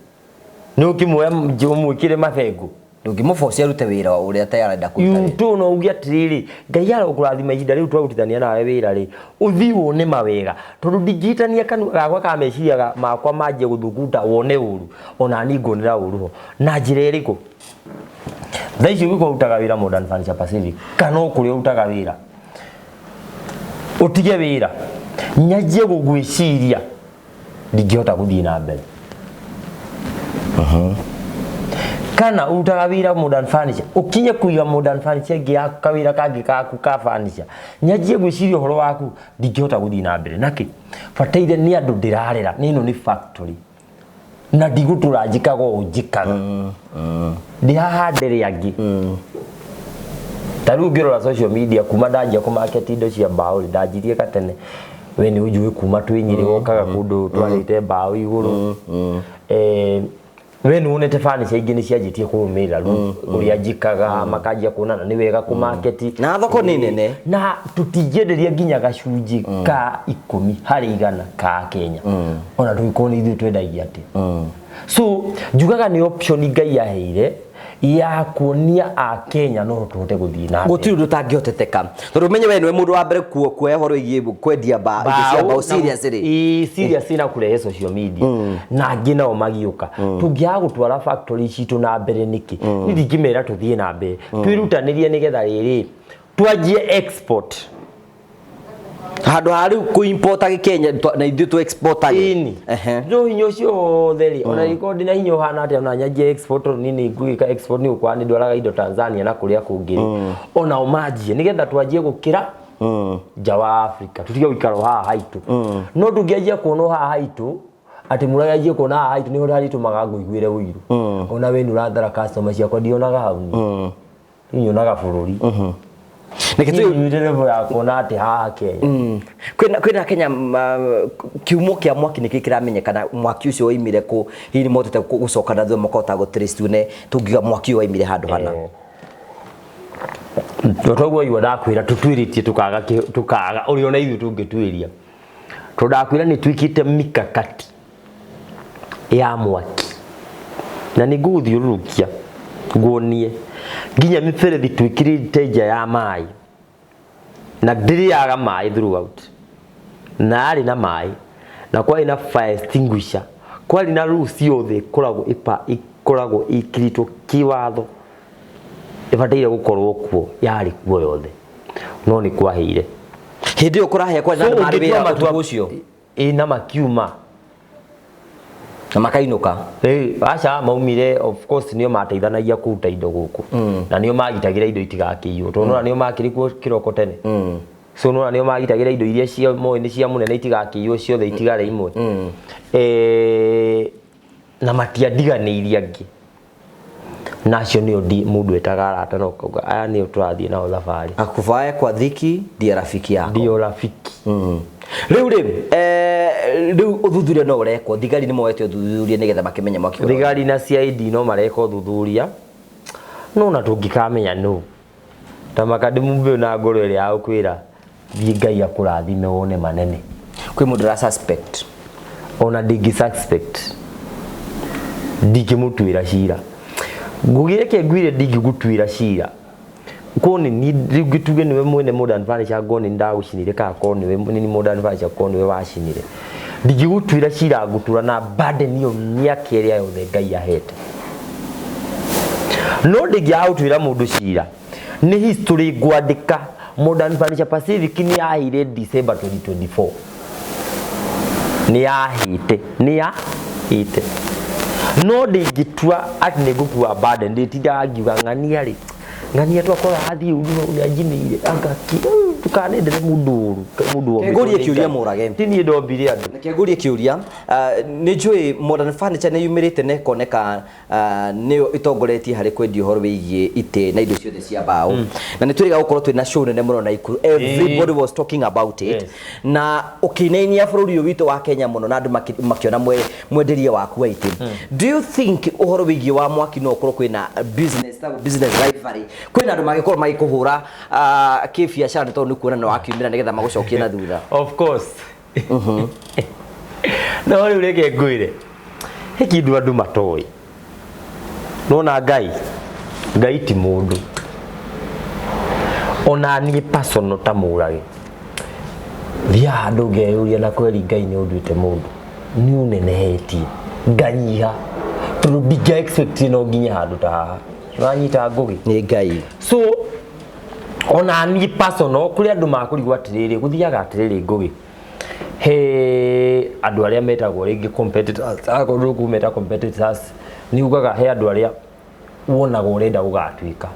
Nĩ ũkĩmuoya ũmwĩkĩre mabengo? Ndũngĩmũbocia arute wĩra ũrĩa atĩ arenda kũruta wĩra. Tu no uge atĩrĩrĩ, Ngai arokũrathima, ihinda rĩu twarutithania nawe wĩra rĩ, ũthiĩ wone mawega, tondũ ndingĩhĩtania kanua gakwa ka meciria makwa manjie gũthugunda wone ũru, ona niĩ nguonera ũru ho na njĩra ĩrĩkũ. Thaa ici ũngĩkorwo ũrutaga wĩra Modern Furniture Pacific kana o kũrĩa ũrutaga wĩra, ũtige wĩra nyanjie gũgwĩciria, ndingĩhota gũthiĩ na mbere. Kana ũrutaga wĩra Modern Furniture, ũkinye kũiga Modern Furniture ĩngĩ ya kawĩra kangĩ gaku ka furniture, nyanjie gwĩciria ũhoro waku, ndingĩhota gũthiĩ na mbere. Nakĩ bataire nĩ andũ ndĩrarera, nĩ ĩno nĩ factory na ndigũtũra njĩkaga ũũ njĩkaga, ndĩ haha ndĩrĩ angĩ. Ta rĩu ũngĩrora social media, kuma ndanjia kũ-market indo cia mbaũ rĩ, ndanjirie gatene. We nĩ ũnjũĩ kuma twĩ Nyĩrĩ, wokaga kũndũ twarĩte mbaũ igũrũ. We nĩ wonete furniture ingĩ nĩ cianjĩtie kũrũmĩrĩra rĩu ũrĩa njĩkaga, makanjia kuona na nĩ wega kũ-market. Na thoko nĩ nene. Na tũtingĩenderia nginya gacunjĩ ka 10% ka Kenya, ona tũgĩkorwo nĩ ithuĩ twendagia atĩa. So njugaga nĩ option Ngai aheire ya kuonia a Kenya no tũhote gũthiĩ na mbere. Gũtirĩ ũndũ ũtangĩhoteteka, tondũ ũmenye we nĩwe mũndũ wa mbere kuoya ũhoro wĩgiĩ kwendia indo cia mbaũ seriously. Ĩĩ, serious, na kũrehe social media na angĩ nao magiũka. Tũngĩaga gũtwara factory citũ na mbere nĩkĩ? Niĩ ndingĩmera tũthiĩ na mbere, twĩrutanĩrie nĩgetha rĩrĩ twanjie export. Handũ ha rĩu kũ-import Kenya na ithuĩ tũ export. Ĩni. No hinya ũcio wothe rĩ, ona gĩkorwo ndĩna hinya ũhana atĩa, ona nyanjie export, tondũ niĩ nĩ ngwĩka export, nĩ gũkorwo nĩ ndwaraga indo Tanzania na kũrĩa kũngĩ rĩ, onao manjie nĩgetha twanjie gũkĩra nja wa Africa, tũtige gũikara o haha haitũ. No ndũngĩanjia kuona o haha haitũ, atĩ mũraya anjie kuona haha haitũ, nĩho harĩtũmaga ngũiguĩre ũiru. Ona we nĩ ũrathara customer ciakwa, ndionaga hau niĩ. Niĩ nyonaga bũrũri. Reke Niĩ nyuĩte level ya kuona atĩ haha Kenya. Kwĩna Kenya kiumo kĩa mwaki nĩkĩ kĩramenyekana? Mwaki ũcio waimire kũ? Hihi nĩ mohotete gũcoka na thutha makahota gũ-trace tuone tũngiuga mwaki ũyũ waimire handũ hana? Toguo waigua ndakwĩra tũtuĩrĩtie tũkaga tũkaga ũrĩa ona ithuĩ tũngĩtuĩria, tondũ ndakwĩra nĩ twĩkĩte mikakati ya mwaki na nĩ ngũgũthiũrũrũkia nguonie nginya mĩberethi twĩkĩrĩte nja ya maĩ, na ndĩrĩaga maĩ throughout, na yarĩ na maĩ, na kwarĩ na fire extinguisher, kwarĩ na rule ciothe ikoragwo ikoragwo ikĩrĩtwo kĩwatho ĩbataire gũkorwo kuo, yarĩ kuo yothe, no nĩ kwahĩire. Hĩndĩ ĩyo kũrahĩa kwarĩ na So andũ marĩ ũngĩtua wĩra matua ũtukũ ũcio? Ĩ, na makiuma. Na makainũka? Aca, maumire. Of course nĩo mateithanagia kũruta indo gũkũ, na nĩo magitagĩra indo itigakĩiywo, tondũ nĩo makĩrĩ kuo kĩroko tene. So nĩona nĩo magitagĩra indo iria cia moĩ nĩ cia mũnene itigakĩiywo ciothe, itigare imwe. Na matiandiganĩirie angĩ, na acio nĩo mũndũ etaga arata na ũkauga aya nĩo tũrathiĩ nao thabarĩ. Akuvae kwa dhiki ndiye rafiki yako. Ndio rafiki. Rĩu rĩ, rĩu ũthuthuria no ũrekwo? Thigari nĩ moete ũthuthuria nĩgetha makĩmenye mwaki ũrĩa? Thigari na CID no mareka ũthuthuria, no na tũngĩkamenya nũ ta makandĩ na ngoro ĩrĩa ya gũkwĩra thiĩ, Ngai akũrathime wone manene. Kwĩ mũndũ ũra suspect? Ona ndingĩ suspect, ndingĩmũtuĩra cira. Ngũgĩreke ngwire, ndingĩgũtuĩra cira korwo nĩ niĩ. Rĩu ngĩtuge nĩwe mwene Modern Furniture, ngorwo nĩ ndagũcinire, kana korwo nĩwe nĩ Modern Furniture, korwo nĩwe wacinire, ndingĩgũtuĩra cira. Ngũtũra na burden ĩyo mĩaka ĩrĩa yothe Ngai ahete, no ndingĩaga gũtuĩra mũndũ cira. Nĩ history ngwandĩka. Modern Furniture Pacific nĩ yahĩire December 2024, nĩ yahĩte, nĩ yahĩte, no ndingĩtua atĩ nĩ ngũkua burden. Ndĩtindaga ngiuga ng'ania rĩ, ng'ania twakora athiĩ ũru hau nĩ anjinĩire angaki ndũkanendere mũndũ ũru, mũndũ wombĩtwo Ngũrie nĩ kĩũria. Ngai. Mũrage. Ti niĩ ndombire andũ. Reke ngũrie kĩũria. Nĩ njũĩ Modern Furniture nĩ yumĩrĩte na ĩkoneka nĩyo ĩtongoretie harĩ kwendia ũhoro wĩgiĩ itĩ na indo ciothe cia mbaũ, na nĩ twĩrĩga gũkorwo twĩna show nene mũno Naikuru, everybody was talking about it. Na ũkĩinainia bũrũri ũyũ witũ wa Kenya mũno na andũ makĩona mwenderie waku wa itĩ. Do you think ũhoro wĩgiĩ wa mwaki no ũkorwo kwĩna business, business rivalry, kwĩna andũ mangĩkorwo magĩkũhũra kĩbiacara nĩ tondũ nĩ kuona nĩ wakiumĩra nĩgetha magũcokie na thutha? Of course, no rĩu reke ngwĩre he kĩndũ andũ matoĩ. Nona Ngai, Ngai ti mũndũ. Ona niĩ personal ta Mũrage, thiaga handũ ngeyũria, na kweri Ngai nĩ ũnduĩte mũndũ, nĩ ũnenehetie nganyiha, tondũ ndingĩa expect no nginye handũ ta haha. Ũranyita, Ngũgĩ? Nĩ Ngai. So ona niĩ personal, kũrĩ andũ makũrigwo atĩrĩrĩ, gũthiaga atĩrĩrĩ, Ngũgĩ, he andũ arĩa metagwo rĩngĩ competitors. Akorwo ndũkũmeta competitors, nĩ ugaga he andũ arĩa wonaga ũrenda gũgatuĩka.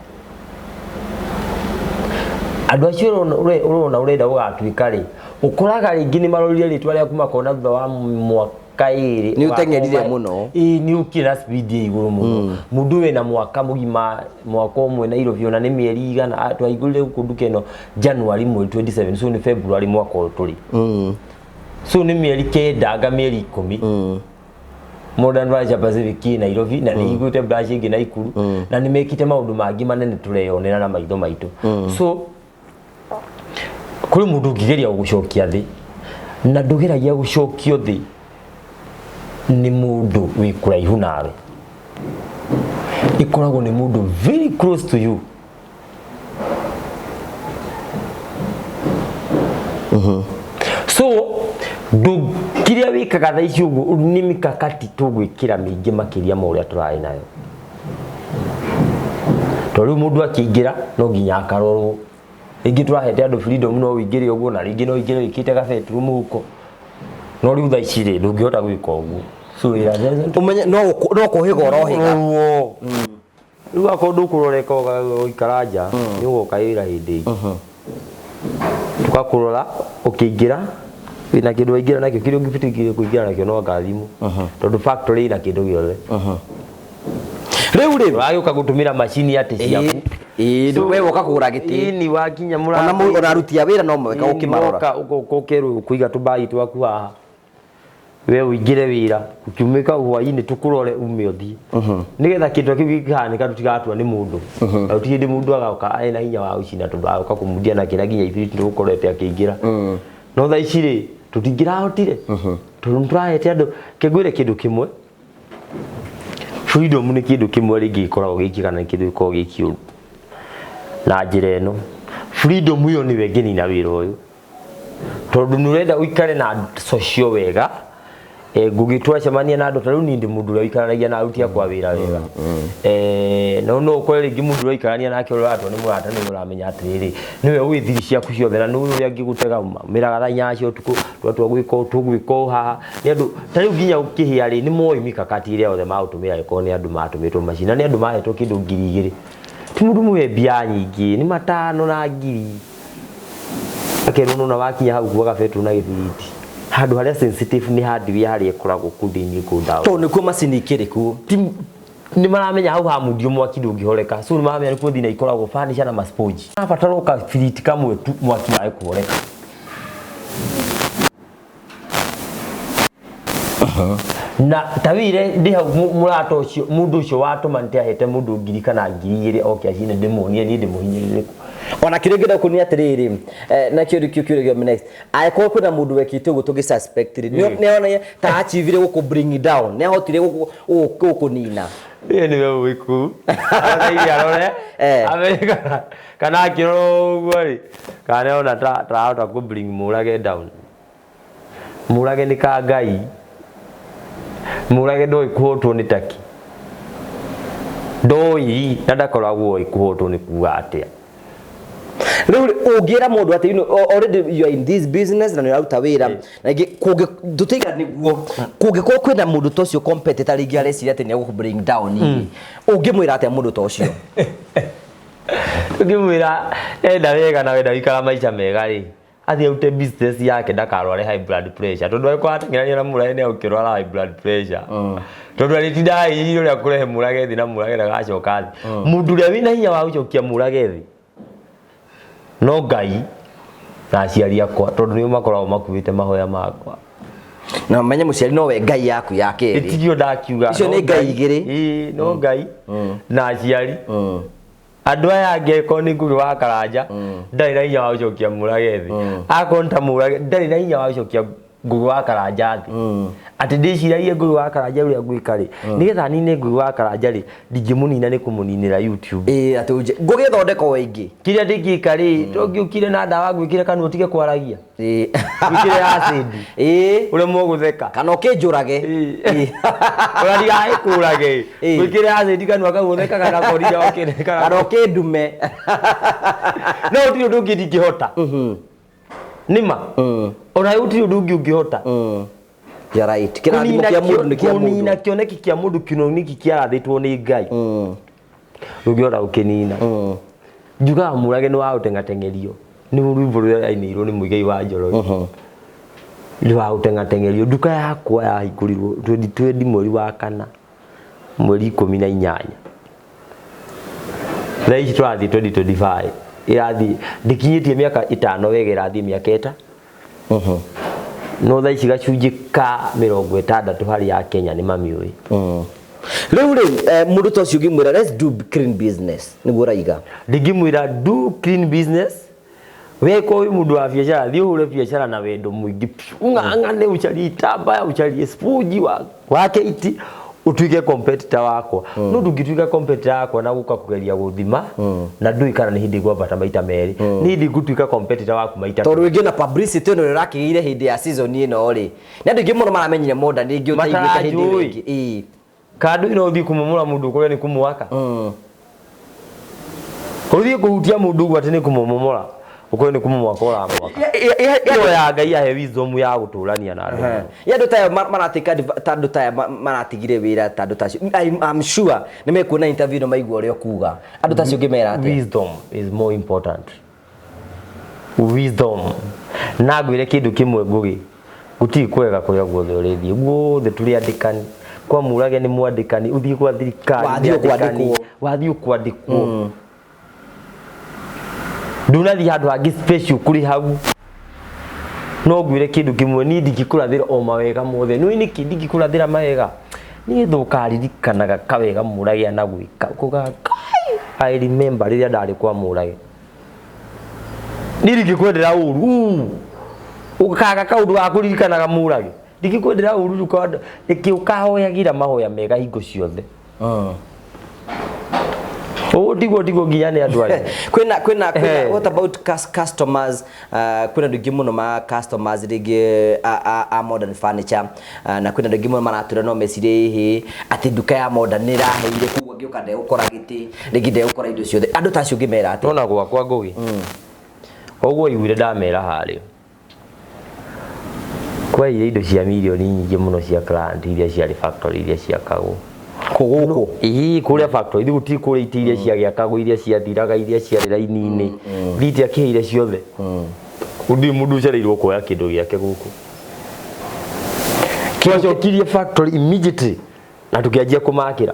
Andũ acio ũrona ũrenda gũgatuĩka rĩ, ũkoraga rĩngĩ nĩ marorire rĩtwa rĩaku, makona thutha wa mwaka ĩrĩ Nĩ ũteng'erire mũno. Ĩĩ, nĩ ũkire na speed ya igũrũ mũno. Mũndũ wĩna mwaka mũgima, mwaka ũmwe Nairobi, ona nĩ mĩeri igana. Twahingũrire gũkũ nduka ĩno January mweri 27, so nĩ February mwaka ũyũ tũrĩ, so nĩ mĩeri 9 anga mĩeri 10 Modern Furniture Pacific ĩ Nairobi, na nĩ hingũrĩte branch ĩngĩ Naikuru, na nĩ mekĩte maũndũ mangĩ manene tũreyonera na maitho maitũ. So kũrĩ mũndũ ũngĩgeria gũgũcokia thĩ, na ndũgeragia gũcokio thĩ nĩ mũndũ wĩ kũraihu nawe, ĩkoragwo nĩ mũndũ very close to you. So ndũ kĩrĩa wĩkaga thaa ici ũguo nĩ mikakati tũgwĩkĩra mĩingĩ makĩria ma ũrĩa tũrarĩ nayo, tondũ rĩu mũndũ akĩingĩra no nginya akarorwo. Rĩngĩ tũrahete andũ freedom, no ũingĩre ũguo, na rĩngĩ no ũingĩre wĩkĩte gabeturu mũhuko, no rĩu thaa ici rĩ, ndũngĩhota gwĩka ũguo. So wĩra Ũmenye no kũhĩga ũrohĩga. Ũguo rĩu akorwo ndũkũroreka ũgaikara nja, nĩ ũgoka wĩra hĩndĩ ĩngĩ tũgakũrora ũkĩingĩra wĩna kĩndũ waingĩra nakĩo. Kĩrĩa ũngĩbĩtĩkire kũingĩra nakĩo no anga thimũ, tondũ factory ĩna kĩndũ gĩothe. Rĩu rĩ, Ũragĩũka gũtũmĩra macini atĩ ciaku. Ĩĩ, we woka kũgũra gĩtĩ. Ĩni wakinya Ona mũrango ona aruti a wĩra no maweka ũkĩmarora. Ũkerwo kũiga tũmbagi twaku haha, we ũingĩre wĩra ũkiumĩka hwainĩ tũkũrore ume ũthiĩ, nĩgetha kĩndũ kĩu gĩkĩhanĩka tũtigatua nĩ mũndũ, na gũtirĩ hĩndĩ mũndũ agoka ena hinya wa gũcina, tondũ agoka kũmundia na kĩna nginya ibiriti nĩgũkorete akĩingĩra. No thaa ici rĩ, tũtingĩrahotire, tondũ nĩtũrahete andũ kĩngwĩre kĩndũ kĩmwe. Freedom nĩ kĩndũ kĩmwe rĩngĩ gĩkoragwo gĩ kĩega na nĩ kĩndũ gĩkoragwo gĩ kĩũru na njĩra ĩno. Freedom ĩyo nĩyo ĩngĩnina wĩra ũyũ, tondũ nĩ ũrenda ũikare na social wega. Ngũgĩ twacemania na andũ, ta rĩu niĩ ndĩ mũndũ ũrĩa ũikaranagia na aruti akwa wĩra wega. No no ũkore rĩngĩ mũndũ ũrĩa ũikarania nake, ũrĩa ũratua nĩ mũrata, nĩwe ũramenya atĩrĩrĩ, nĩwe ũĩ thiri ciaku ciothe, na nĩwe ũrĩa angĩgũtega mĩraga thaa 8 cia ũtukũ, twatua gwĩka ũũ, tũgwĩka ũũ haha. Nĩ andũ ta rĩu nginya ũkĩhĩa rĩ, nĩ moĩ mikakati ĩrĩa yothe magũtũmĩra angĩkorwo nĩ andũ matũmĩtwo macini, na nĩ andũ mahetwo kĩndũ 2000. Ti mũndũ mũhe mbia nyingĩ, nĩ matano na ngiri, akerwo nona wakinya hau kuaga betũrũ na gĩbiriti handũ harĩa sensitive nĩ hardware harĩa ĩkoragwo kũu thĩinĩ kũu ndawa. Tondũ nĩkuo macini ikĩrĩ kuo. Nĩ maramenya hau hamundio mwaki ndũngĩhoreka, so nĩ maramenya nĩkuo thina ikoragwo furniture na masponge. Marabatara o kabiriti kamwe tu mwaki wage kũhoreka. Na ta wire ndĩ hau mũrata ũcio, mũndũ ũcio watũma nĩ ahete mũndũ ngiri kana 2000 oke acine, ndĩmuonie niĩ ndĩmũhinyĩrĩrĩku. Ona kĩrĩa ngĩenda kũnia atĩrĩrĩ, na kĩũria kĩu kĩũria next, angĩkorwo kwĩna mũndũ wekĩte ũguo tũngĩ suspect rĩ, nĩ ona ta achievire gũkũ bring down, nĩ ahotire gũkũnina. Ĩĩ, nĩwe ũĩ kũu Ateithie arore amenye kana akĩrora ũguo rĩ, kana nĩarona ta tarahota kũ bring Mũrage down. Mũrage nĩ ka Ngai. Mũrage ndoĩ kũhotwo nĩ taki, ndoĩ na ndakoragwo oĩ kũhotwo nĩ kuga atĩa. Rĩu ũngĩra mũndũ atĩ already you are in this business na nĩ ũraruta wĩra na ingĩ kũngĩ tũtiga nĩguo kũngĩkorwo kwĩna mũndũ ta ũcio competitor rĩngĩ areciria atĩ nĩ egũkũ bring down rĩ, ũngĩmwĩra atĩa mũndũ ta ũcio? Ũngĩmwĩra enda wega na wenda gũikara maica mega rĩ, athiĩ arute business yake ndakarware high blood pressure, tondũ angĩkorwo ateng'erania na Mũrage nĩ egũkĩrwara high blood pressure, tondũ arĩtindaga agĩciria ũrĩa kũrehe Mũrage thĩ na Mũrage ndagacoka thĩ. Mũndũ ũrĩa wĩna hinya wa gũcokia Mũrage thĩ no Ngai na aciari akwa, tondũ nĩo makoragwo makuĩte mahoya makwa. Na menye mũciari nowe Ngai yaku ya kerĩ. Ĩtigio ndakiuga. Icio no nĩ Ngai igĩrĩ. Ĩĩ, no Ngai na aciari. Andũ aya angĩ, angĩkorwo nĩ Ngũgĩ wa Karanja, ndarĩ na hinya wa gũcokia Mũrage thĩ. Akorwo nĩ ta Mũrage, ndarĩ na hinya wa gũcokia Ngũgĩ wa Karanja thĩ. Atĩ ndĩciragie Ngũgĩ wa Karanja ũrĩa ngwĩka rĩ, nĩgetha nine Ngũgĩ wa Karanja rĩ, ndingĩmũnina nĩ kũmũninĩra YouTube. Ĩĩ, atĩ Ngũgĩ thondeka o ĩngĩ. Kĩrĩa ndingĩka rĩ, to ngĩũkire na ndawa ngwĩkĩre kanua ũtige kwaragia. Ngwĩkĩre acid. Ũremwo gũtheka. Kana ũkĩnjũrage. Ĩĩ. Ona ndigagĩkũrage. Ngwĩkĩre acid kanua kau ũthekaga nako rĩrĩa ũkĩreka. Kana ũkĩndume. No gũtirĩ ũndũ ũngĩ ndingĩhota. Nĩma. Ona gũtirĩ ũndũ ũngĩ ũngĩhota. You're right. Kĩrathimo kĩa mũndũ nĩ kĩa Kũnina mũndũ. kĩoneki kĩa mũndũ, kĩoneki kĩarathĩtwo nĩ Ngai. Ndũngĩhota gũkĩnina. Njugaga Mũrage nĩ wa gũteng'ateng'erio. Nĩ rwĩmbo rũrĩa rainĩirwo nĩ Muigai wa Njoroge. Nĩ wa gũteng'ateng'erio. Nduka yakwa yahingũrirwo 2020 mweri wa kana, mweri 18. Thaa ici tũrathiĩ 2025. Ĩrathiĩ, ndĩkinyĩtie mĩaka 5 wega, ĩrathiĩ mĩaka 5. No thaa ici gacunjĩ ka 60 harĩ a Kenya nĩ mamiũĩ. Rĩu rĩ, mũndũ ta ũcio ũngĩmwĩra let's do clean business, nĩguo ũraiga? Ndingĩmwĩra do clean business. We ko wĩ mũndũ wa biacara, thiĩ ũhũre biacara na wendo mũingĩ biũ. Ũng'ang'ane, ũcarie itambaya, ũcarie sponge wake iti, ũtuĩke competitor wakwa. No ndũngĩtuĩka competitor wakwa na gũka kũgeria gũthima, na ndũĩ kana nĩ hĩndĩ ngwambata maita merĩ. Nĩ hĩndĩ ngũtuĩka competitor waku maita Tondũ rĩngĩ na publicity ĩno ũrakĩgĩire hĩndĩ ya season ĩno rĩ, nĩ andũ aingĩ mũno maramenyire Modern rĩngĩ ũtaiguĩte hĩndĩ ĩyo Mataranjũĩ. ĩngĩ. Ĩĩ. Kana ndũĩ no ũthiĩ kũmomora mũndũ ũkore nĩ kũmwaka. Ũthiĩ kũhutia mũndũ ũguo atĩ nĩ kũmũmomora, ũkore nĩ kũmũmwaka ũramwaka. Ĩyo ya Ngai ahe wisdom ya gũtũrania na andũ. Ya andũ ta aya maratĩka ta andũ ta aya maratigire wĩra ta andũ ta acio. I'm sure nĩ mekuona interview ĩno maigua ũrĩa ũkuga. Andũ ta acio ũngĩmera atĩa? Wisdom is more important. Wisdom. Na ngwĩre kĩndũ kĩmwe Ngũgĩ, gũtirĩ kwega kũrĩa guothe ũrĩthiĩ, guothe tũrĩ andĩkani. Kwa Mũrage nĩ mwandĩkani, ũthiĩ kwa thirikari nĩ Wathiĩ andĩkani. ũkwandĩkwo. Wathiĩ ũkwandĩkwo. Ndunathiĩ handũ hangĩ special kũrĩ hau. No ngwĩre kĩndũ kĩmwe, niĩ ndingĩkũrathĩra o mawega mothe. Nĩũĩ nĩkĩ ndingĩkũrathĩra mawega? Nĩgetha ũkaririkanaga kawega Mũrage anagwĩka. Ũkaugaga, Kai, I remember rĩrĩa ndarĩ kwa Mũrage. Niĩ ndingĩkwendera ũru. Ũkaga kaũndũ ga kũririkanaga Mũrage. Ndingĩkwendera ũru rĩu nĩkĩ ũkahoyagĩra mahoya mega hingo ciothe. Ũũ tiguo nginya nĩ andũ arĩa. Kwĩna what about customers? Kwĩna andũ aingĩ mũno ma customers rĩngĩ a Modern Furniture, na kwĩna andũ aingĩ mũno maratwĩra no mecirie ĩhĩ atĩ nduka ya Modern nĩ ĩraheire, koguo angĩũka ndegũkora gĩtĩ, rĩngĩ ndegũkora indo ciothe. Andũ ta acio ũngĩmera atĩa? Nona gwakwa Ngũgĩ. Ũguo iguire ndamera harĩa. Kwaire indo cia mirioni nyingĩ mũno cia client iria ciarĩ factory iria ciakagwo. Gũkũ? Ĩĩ, kũrĩa factory, rĩu ti kũrĩa itĩ iria ciagĩakagwo, iria ciathiraga, iria ciarĩ raini-inĩ. Thiti akĩheire ciothe. Gũtirĩ mũndũ ũcereirwo kuoya kĩndũ gĩake gũkũ. Twacokirie factory immediately na tũkĩanjia kũmakĩra.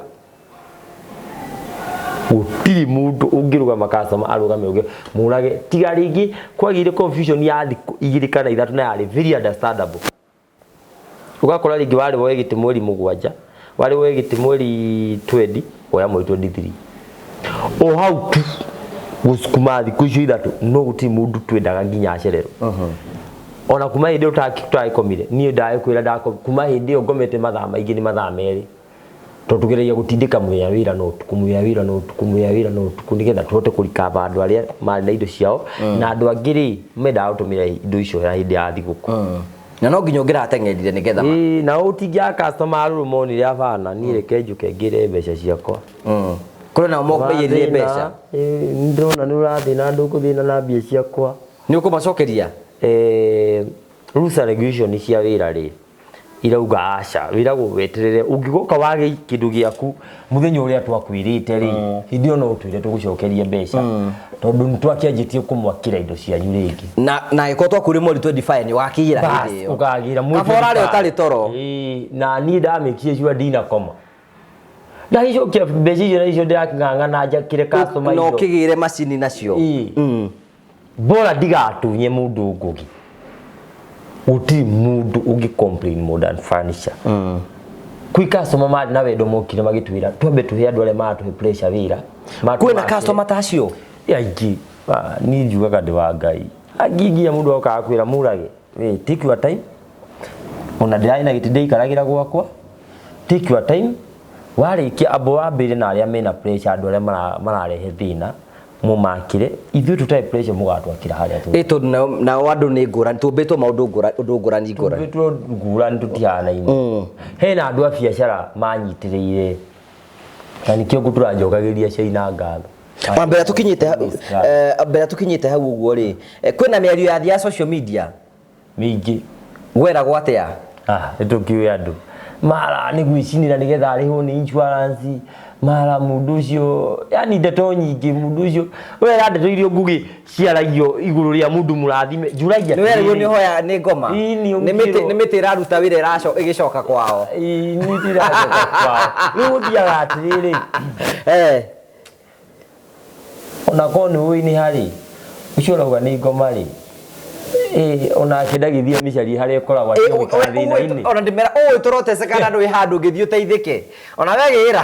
Gũtirĩ mũndũ ũngĩrũgama customer arũgame uge Mũrage, tiga rĩngĩ kwagĩire confusion ya thikũ 2 kana 3 na yarĩ very understandable. Ũgakora rĩngĩ warĩ woe gĩtĩ mweri 7, warĩ woe gĩtĩ mweri 20, woya mweri 23. O hau tu gũcukuma thikũ icio 3, no gũtirĩ mũndũ twendaga nginya acererwo. Ona kuma hĩndĩ ĩyo tũtagĩkomire, niĩ ndagĩkwĩra kuma hĩndĩ ĩyo ngomete mathaa maingĩ nĩ mathaa 2. Tondũ tũgeragia gũtindĩka mũthenya wĩra na ũtukũ, mũthenya wĩra na ũtukũ, mũthenya wĩra na ũtukũ, nĩgetha tũhote kũrikaba andũ arĩa marĩ na indo ciao, na andũ angĩ rĩ, mendaga gũtũmĩra indo icio ya hĩndĩ ya thigũkũ. Na no nginya ũngĩrateng'erire nĩgetha Ĩĩ, na ũtingĩaga customer arũrũ monire abana, niĩ reke njũke ngĩre mbeca ciakwa. Kũrĩ nao maiyĩrire mbeca. Ndĩrona nĩ ũrathĩna, ndũkũthĩna na mbia ciakwa. Nĩ ũkũmacokeria? Rules and regulation cia wĩra rĩ, irauga aca, wĩragwo weterere, ũngĩgoka wage kĩndũ gĩaku mũthenya ũrĩa twakwĩrĩte rĩ, hĩndĩ ĩyo no ũtwĩre tũgũcokerie mbeca, tondũ nĩ twakĩanjĩtie kũmwakĩra indo cianyu rĩngĩ. Na angĩkorwo twakwĩrire mweri 25 nĩ wakĩgĩra hĩndĩ ĩyo. Ũkagĩra mweri Kaba ũrarĩa 25. ũtarĩ toro. Ĩĩ, na niĩ ndamĩkire cua ndinakoma. Ndagicokia mbeca icio na icio ndĩrakĩng'ang'ana njakĩre customer Na indo. ũkĩgĩre macini nacio. Ĩĩ. Bora ndigatunye mũndũ Ngugi. Gũtirĩ mũndũ ũngĩ complain Modern Furniture. Kwĩ customer marĩ na wendo mokire magĩtwĩra twambe tũhe andũ arĩa maratũhe pressure wĩra. Kwĩna customer ta acio? Aingĩ. Niĩ njugaga ndĩ wa Ngai. Angĩ nginya mũndũ okaga kwĩra mũrage. Hey, take your time. Ona ndĩrarĩ na gĩtĩ ndĩikaragĩra gwakwa. Take your time. Warĩkia ambo wambĩre na arĩa mena pressure, andũ arĩa mararehe thĩna mũmakĩre, ithuĩ tũtarĩ pressure mũgatwakĩra harĩa tũrĩ. Ĩ tondũ nao andũ nĩ ngũrani, tũmbĩtwo maũndũ ngũrani, ũndũ ngũrani ngũrani. Tũmbĩtwo ngũrani, tũtihanaine. Hena andũ a biacara manyitĩrĩire na nĩkĩo ngũtũranjokagĩria cai na ngatho. Ona mbere tũkinyĩte mbere tũkinyĩte hau ũguo rĩ, kwĩna mĩario ya thia social media mĩingĩ. Gweragwo atĩa? Nĩtũkĩũĩ andũ mara nĩ gwĩcinĩra nĩgetha arĩhwo nĩ insurance, mara mũndũ ũcio, yani ndeto nyingĩ mũndũ ũcio wera ndeto iria Ngugi ciaragio igũrũ rĩa mũndũ mũrathime njuragia. Nĩ werĩirwo nĩ hoya nĩ ngoma. Ĩĩ, nĩ Nĩ mĩtĩ, ũngĩrwo. nĩ mĩtĩ ĩraruta wĩra ĩgĩcoka kwao. Ĩĩ, nĩ mĩtĩ ĩracoka kwao. Rĩu gũthiaga atĩrĩrĩ. Ona korwo nĩ ũĩ nĩ harĩ ũcio ũrauga nĩ ngoma rĩ, onake ndagĩthiĩ mĩcarie harĩa ĩkoragwo atige gũikara thĩna-inĩ. Ona ndĩmera ũĩ tũroteceka na ndũĩ handũ ũngĩthiĩ ũteithĩke. Ona we gĩra.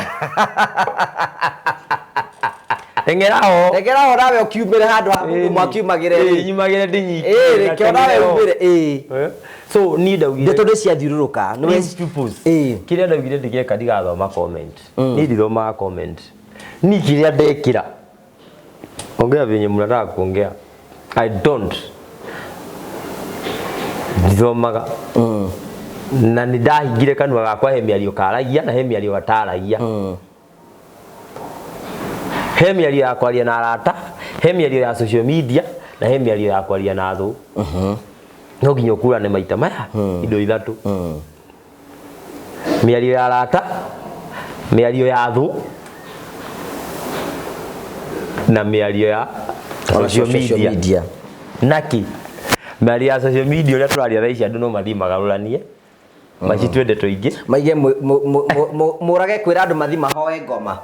Teng'era ho. Teng'era ho nawe ũkiumĩre handũ ha mũndũ mwakiumagĩre rĩ. Ĩĩ, nyumagĩre ndĩnyitĩre. Ĩĩ, reke onawe umĩre, ĩĩ. So niĩ ndaugire ndeto nĩ ciathiũrũrũka. Nĩ These peoples. Ĩĩ. Kĩrĩa ndaugire ndĩgeka ndigathoma comment. Niĩ ndithomaga comment. Niĩ kĩrĩa ndekĩra. Ongea venye mnataka kuongea. I don't. Ndithomaga. Na nĩ ndahingire kanua gakwa he mĩario karagia na he mĩario gataragia. He mĩario ya kwaria na arata, he mĩario ya social media na he mĩario ya kwaria na thũ. No nginya ũkũrane maita maya indo ithatũ. Mĩario ya arata, mĩario ya thũ na mĩario ya Ona social social media. media. Naki mĩario ya social media ũrĩa tũraria thaa ici andũ no mathiĩ magarũranie macitue ndeto ingĩ. Maige mũrage kwĩra andũ mathiĩ mahoe ngoma.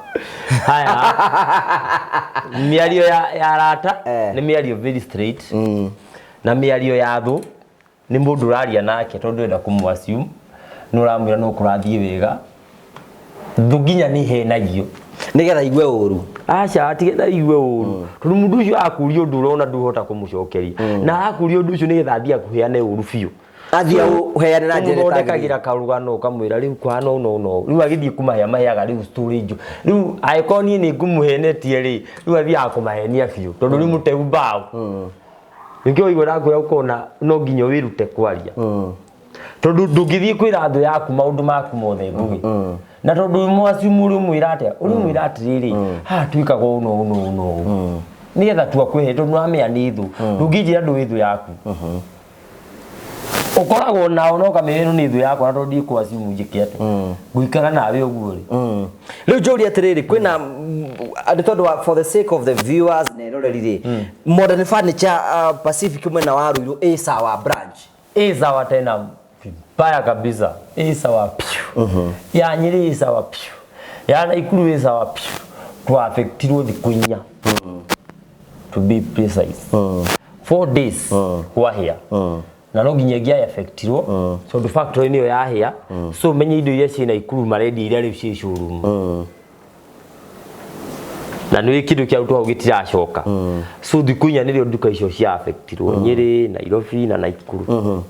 Haya. Mĩario ya arata nĩ mĩario very straight. Na mĩario ya thũ nĩ mũndũ ũraria nake tondũ enda kũmũ assume nĩ ũramwĩra no kũrathiĩ wega. Thũ nginya nĩ ihenagio. Nĩgetha igue ũru. Aca, tigetha igue ũru. Tondũ mũndũ ũcio akũria ũndũ ũrona ndũhota kũmũcokeria. Na akũria ũndũ ũcio nĩgetha athiĩ akũheane ũru biũ. Athiĩ aũheane na njĩra ĩtagĩrĩire. Ũmũthondekagĩra karũgano ũkamwĩra rĩu kũhana ũũ na ũũ na ũũ. Rĩu agĩthiĩ kũmahe amaheaga rĩu story njũ. Rĩu angĩkorwo niĩ nĩ ngũmũhenetie rĩ, rĩu athiaga kũmahenia biũ. Tondũ rĩu mũteu mbaũ. Nĩkĩo waigua ndakwĩra ũkona no nginya wĩrute kwaria. Tondũ ndũngĩthiĩ kwĩra thũ yaku maũndũ maku mothe Ngugi. Na tondũ mwacimu ũrĩ ũmwĩra atĩa? Ũrĩ ũmwĩra atĩrĩrĩ, haha twĩkaga ũũ na ũũ na ũũ na ũũ. Nĩgetha tu akũhe tondũ nĩwamenya nĩ thũ. Ndũngĩnjĩra ndũĩ thũ yaku. Ũkoragwo nao na ũkamenya ĩno nĩ thũ yakwa na tondũ ndikwacimu njĩke atĩa. Ngũikara nawe ũguo rĩ. Rĩu njũrie atĩrĩrĩ, kwĩna, nĩ tondũ wa for the sake of the viewers na eroreri rĩ, Modern Furniture Pacific mwena wa Ruiru ĩ sawa branch. Ĩ sawa tena vibaya kabisa. Ĩ sawa piu. Ya Nyeri ĩ sawa piu. Ya Naikuru ĩ sawa piu. Twa-affectirwo thikũ inya. To be precise. 4 days kwahĩa. Na no nginya ĩngĩ affectirwo tondũ factory nĩyo yahĩa. So menye indo iria ciĩ Naikuru marendia iria rĩu ciĩ showroom. Na nĩ kĩndũ kĩarutwo hau gĩtiracoka. So thikũ inya nĩrĩo nduka icio cia affectirwo. Nyeri, Nairobi na Naikuru.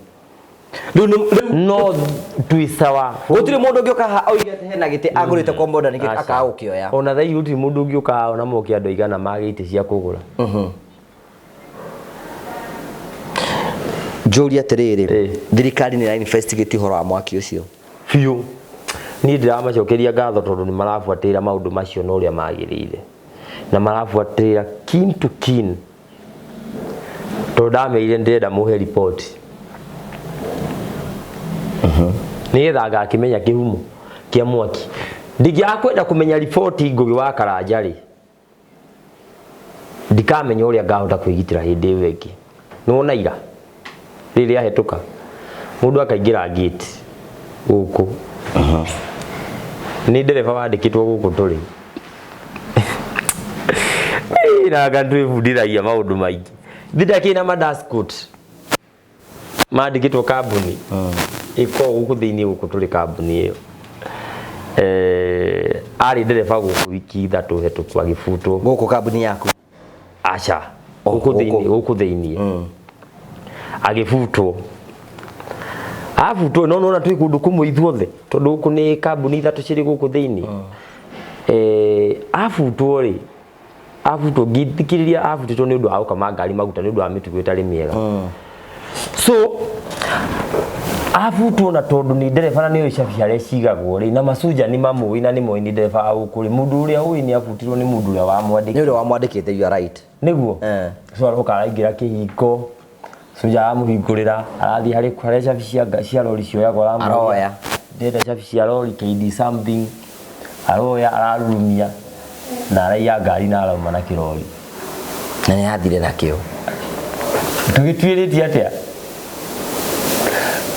Rĩu nĩ, rĩu No twĩ sawa. Gũtirĩ mũndũ ũngĩũka haha oige atĩ hena gĩtĩ agũrĩte kwa Modern gĩtĩ Aca. akaga gũkĩoya. Ona thaa ici gũtirĩ mũndũ ũngĩũka haha ona moke andũ aigana mage itĩ cia kũgũra. Njũrie atĩrĩrĩ, Ĩ. thirikari nĩ ĩra investigate ũhoro wa mwaki ũcio? Biũ. Niĩ ndĩramacokeria ngatho tondũ nĩ marabuatĩrĩra maũndũ macio na ũrĩa magĩrĩire, na marabuatĩrĩra kin to kin, tondũ ndamerire ndĩrenda mũhe riboti nĩgetha ngakĩmenya kĩhumo kĩa mwaki. Ndingĩaga kwenda kũmenya riboti Ngũgĩ wa Karanja rĩ, ndikamenya ũrĩa ngahota kwĩgitĩra hĩndĩ ĩyo ĩngĩ. Nĩwona ira rĩrĩa hetũka mũndũ akaingĩra gate gũkũ, nĩ ndereba wandĩkĩtwo gũkũ tũrĩ. Ĩĩ, nanga twĩbundithagia maũndũ maingĩ. Thindakĩ na madascoat mandĩkĩtwo kambuni ĩkoragwo gũkũ thĩinĩ, gũkũ tũrĩ kambuni ĩyo. Arĩ ndereba gũkũ wiki 3 hetũku agĩbutwo. Gũkũ kambuni yaku? Aca. Oh, gũkũ thĩinĩ, gũkũ. Gũkũ thĩinĩ. Agĩbutwo. Abutwo no nona twĩ kũndũ kũmwe ithuothe tondũ gũkũ nĩ kambuni 3 cirĩ gũkũ thĩinĩ. Abutwo rĩ, abutwo ngĩthikĩrĩria abutĩtwo nĩ ũndũ wa gũkama ngari maguta nĩ ũndũ wa mĩtugo ĩtarĩ mĩega. So abutwo na tondũ nĩ ndereba na nĩ oĩ cabi harĩa cigagwo rĩ, na macuja nĩ mamũĩ na nĩ moĩ nĩ ndereba wa gũkũ rĩ, mũndũ ũrĩa ũĩ nĩ abutirwo nĩ mũndũ ũrĩa wamwandĩkĩte. Nĩ ũrĩa wamwandĩkĩte, you are right. Nĩguo. So aroka araingĩra kĩhingo, cuja aramũhingũrĩra, arathiĩ harĩ harĩa cabi cia rori cioyagwo, aramũria. Aroya. Ndĩrenda cabi cia rori KD something, aroya ararurumia na araiya ngari na arauma na kĩrori. Na nĩ athire nakĩo. Tũgĩtuĩrĩtie atĩa?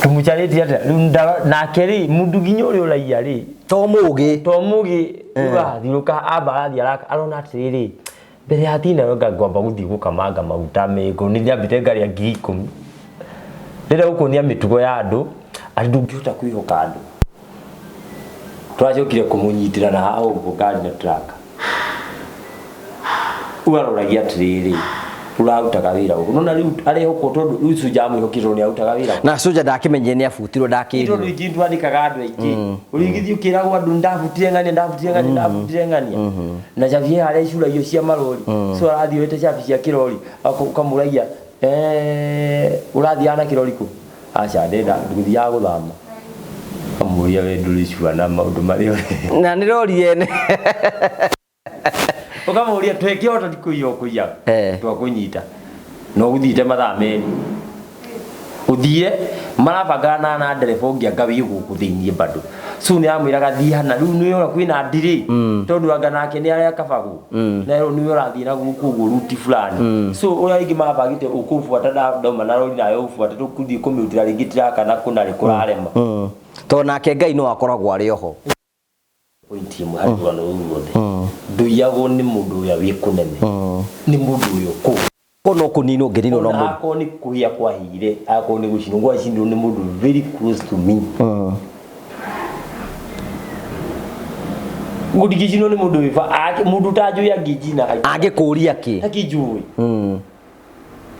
Tũmũcarĩtie atĩa? Rĩu nake rĩ, mũndũ nginya ũrĩa ũraiya rĩ, To mũgĩ. To mũgĩ, rĩu arathiũrũka, amba arathiĩ arona atĩrĩrĩ, mbere ya athiĩ nayo ngwamba gũthiĩ gũkamanga maguta mĩngũ, nĩ ndĩambĩte ngarĩa 10,000. Rĩrĩa ũkuonia mĩtugo ya andũ, atĩ ndũngĩhota kwĩhoka andũ. Twacokire kũmũnyitĩra na haha ũguo ngari na truck. Rĩu aroragia atĩrĩrĩ, ũrarutaga wĩra ũguo. Nona rĩu arehokwo tondũ rĩu Suja amwĩhokire tondũ nĩ arutaga wĩra. Na Suja ndakĩmenyire nĩ abutirwo, ndakĩrirwo. Tondũ ingĩ twandĩkaga andũ aingĩ. Ũrigithio ũkĩragwo andũ ndabutire ng'ania, ndabutire ng'ania, ndabutire ng'ania. Na cabi harĩa icuragio cia marori. So arathiĩ oete cabi cia kĩrori, ũkamũragia, ũrathiaga na kĩrori kũ? Aca, ndĩrenda ngũthiaga gũthama. Amũria we ndũrĩ cua na maũndũ marĩa ũreka. Na nĩ rori ene. Ũkamũria twekĩhota ti kũiya ũkũiya. Twakũnyita. Na ũgũthiĩte mathaa 2. Ũthiire marabangana na ndereba ũngĩ anga wĩ gũkũ thĩinĩ bado. So nĩ amwĩraga thiĩ hana, rĩu nĩ ũra kwĩna ndirĩ. Tondũ anga nake nĩ arĩa kabagwo. Na rĩu nĩwe ũrathiĩ na gũkũ ũguo ruti fulani. So ũrĩa rĩngĩ mabangĩte ũkũbuata ndauma na rori nawe ũbuate tũkũthiĩ kũmĩrutĩra rĩngĩ tiraka na kũna rĩ kũrarema. Tondũ nake Ngai no akoragwo arĩ oho. Point ĩmwe harĩ rũgano rũu ruothe. Ndũiyagwo nĩ mũndũ ũrĩa wĩ kũnene. Nĩ mũndũ ũrĩa ũkũũ. Ko no kũninwo ũngĩninwo no mũndũ. Akorwo nĩ kũhĩa kwahĩire, akorwo nĩ gũcinwo, gwacinirwo nĩ mũndũ very close to me. Ngũndingĩcinwo nĩ mũndũ wĩ mũndũ ũtanjũĩ angĩnjina haitũ. Angĩkũria kĩ? Akĩnjũĩ.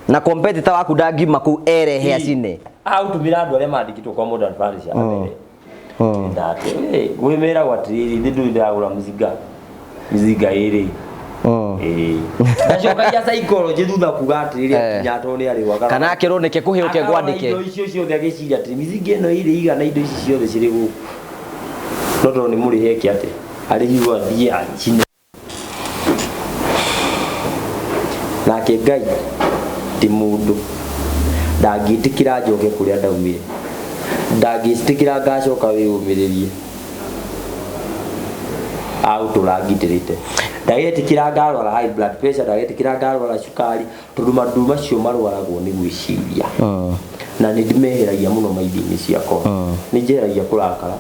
Na competitor waku ndangiuma kũu erehe acine. Agũtũmĩra andũ arĩa mandĩkĩtwo kwa Modern Furniture amere. Nake, gwĩmeragwo atĩrĩrĩ, ithe ndũrĩ ndĩragũra mũcinga. Mĩcinga ĩrĩ. Ndacokagia psychology thutha kuga atĩrĩrĩ, akinya tondũ nĩ arĩhwo. Kana akĩrwo nĩkĩ kũhĩ ũke ngwandĩke. Indo icio ciothe agĩciria atĩrĩ, mĩcinga ĩno ĩrĩ igana indo ici ciothe cirĩ gũkũ. No tondũ nĩ mũrĩhe eke atĩa? Arĩhirwo athiĩ acine. Nake Ngai ti mũndũ, ndangĩtĩkĩra njoke kũrĩa ndaumire, ndangĩtĩkĩra ngacoka wĩyũmĩrĩrie, agũtũra ngitĩrĩte. Ndagetĩkĩra ngarwara high blood pressure, ndagetĩkĩra ngarwara cukari, tondũ maũndũ macio marwaragwo nĩ gwĩciria. Na nĩ ndĩmeheragia mũno maitho-inĩ ciakwa. Nĩ njeheragia kũrakara.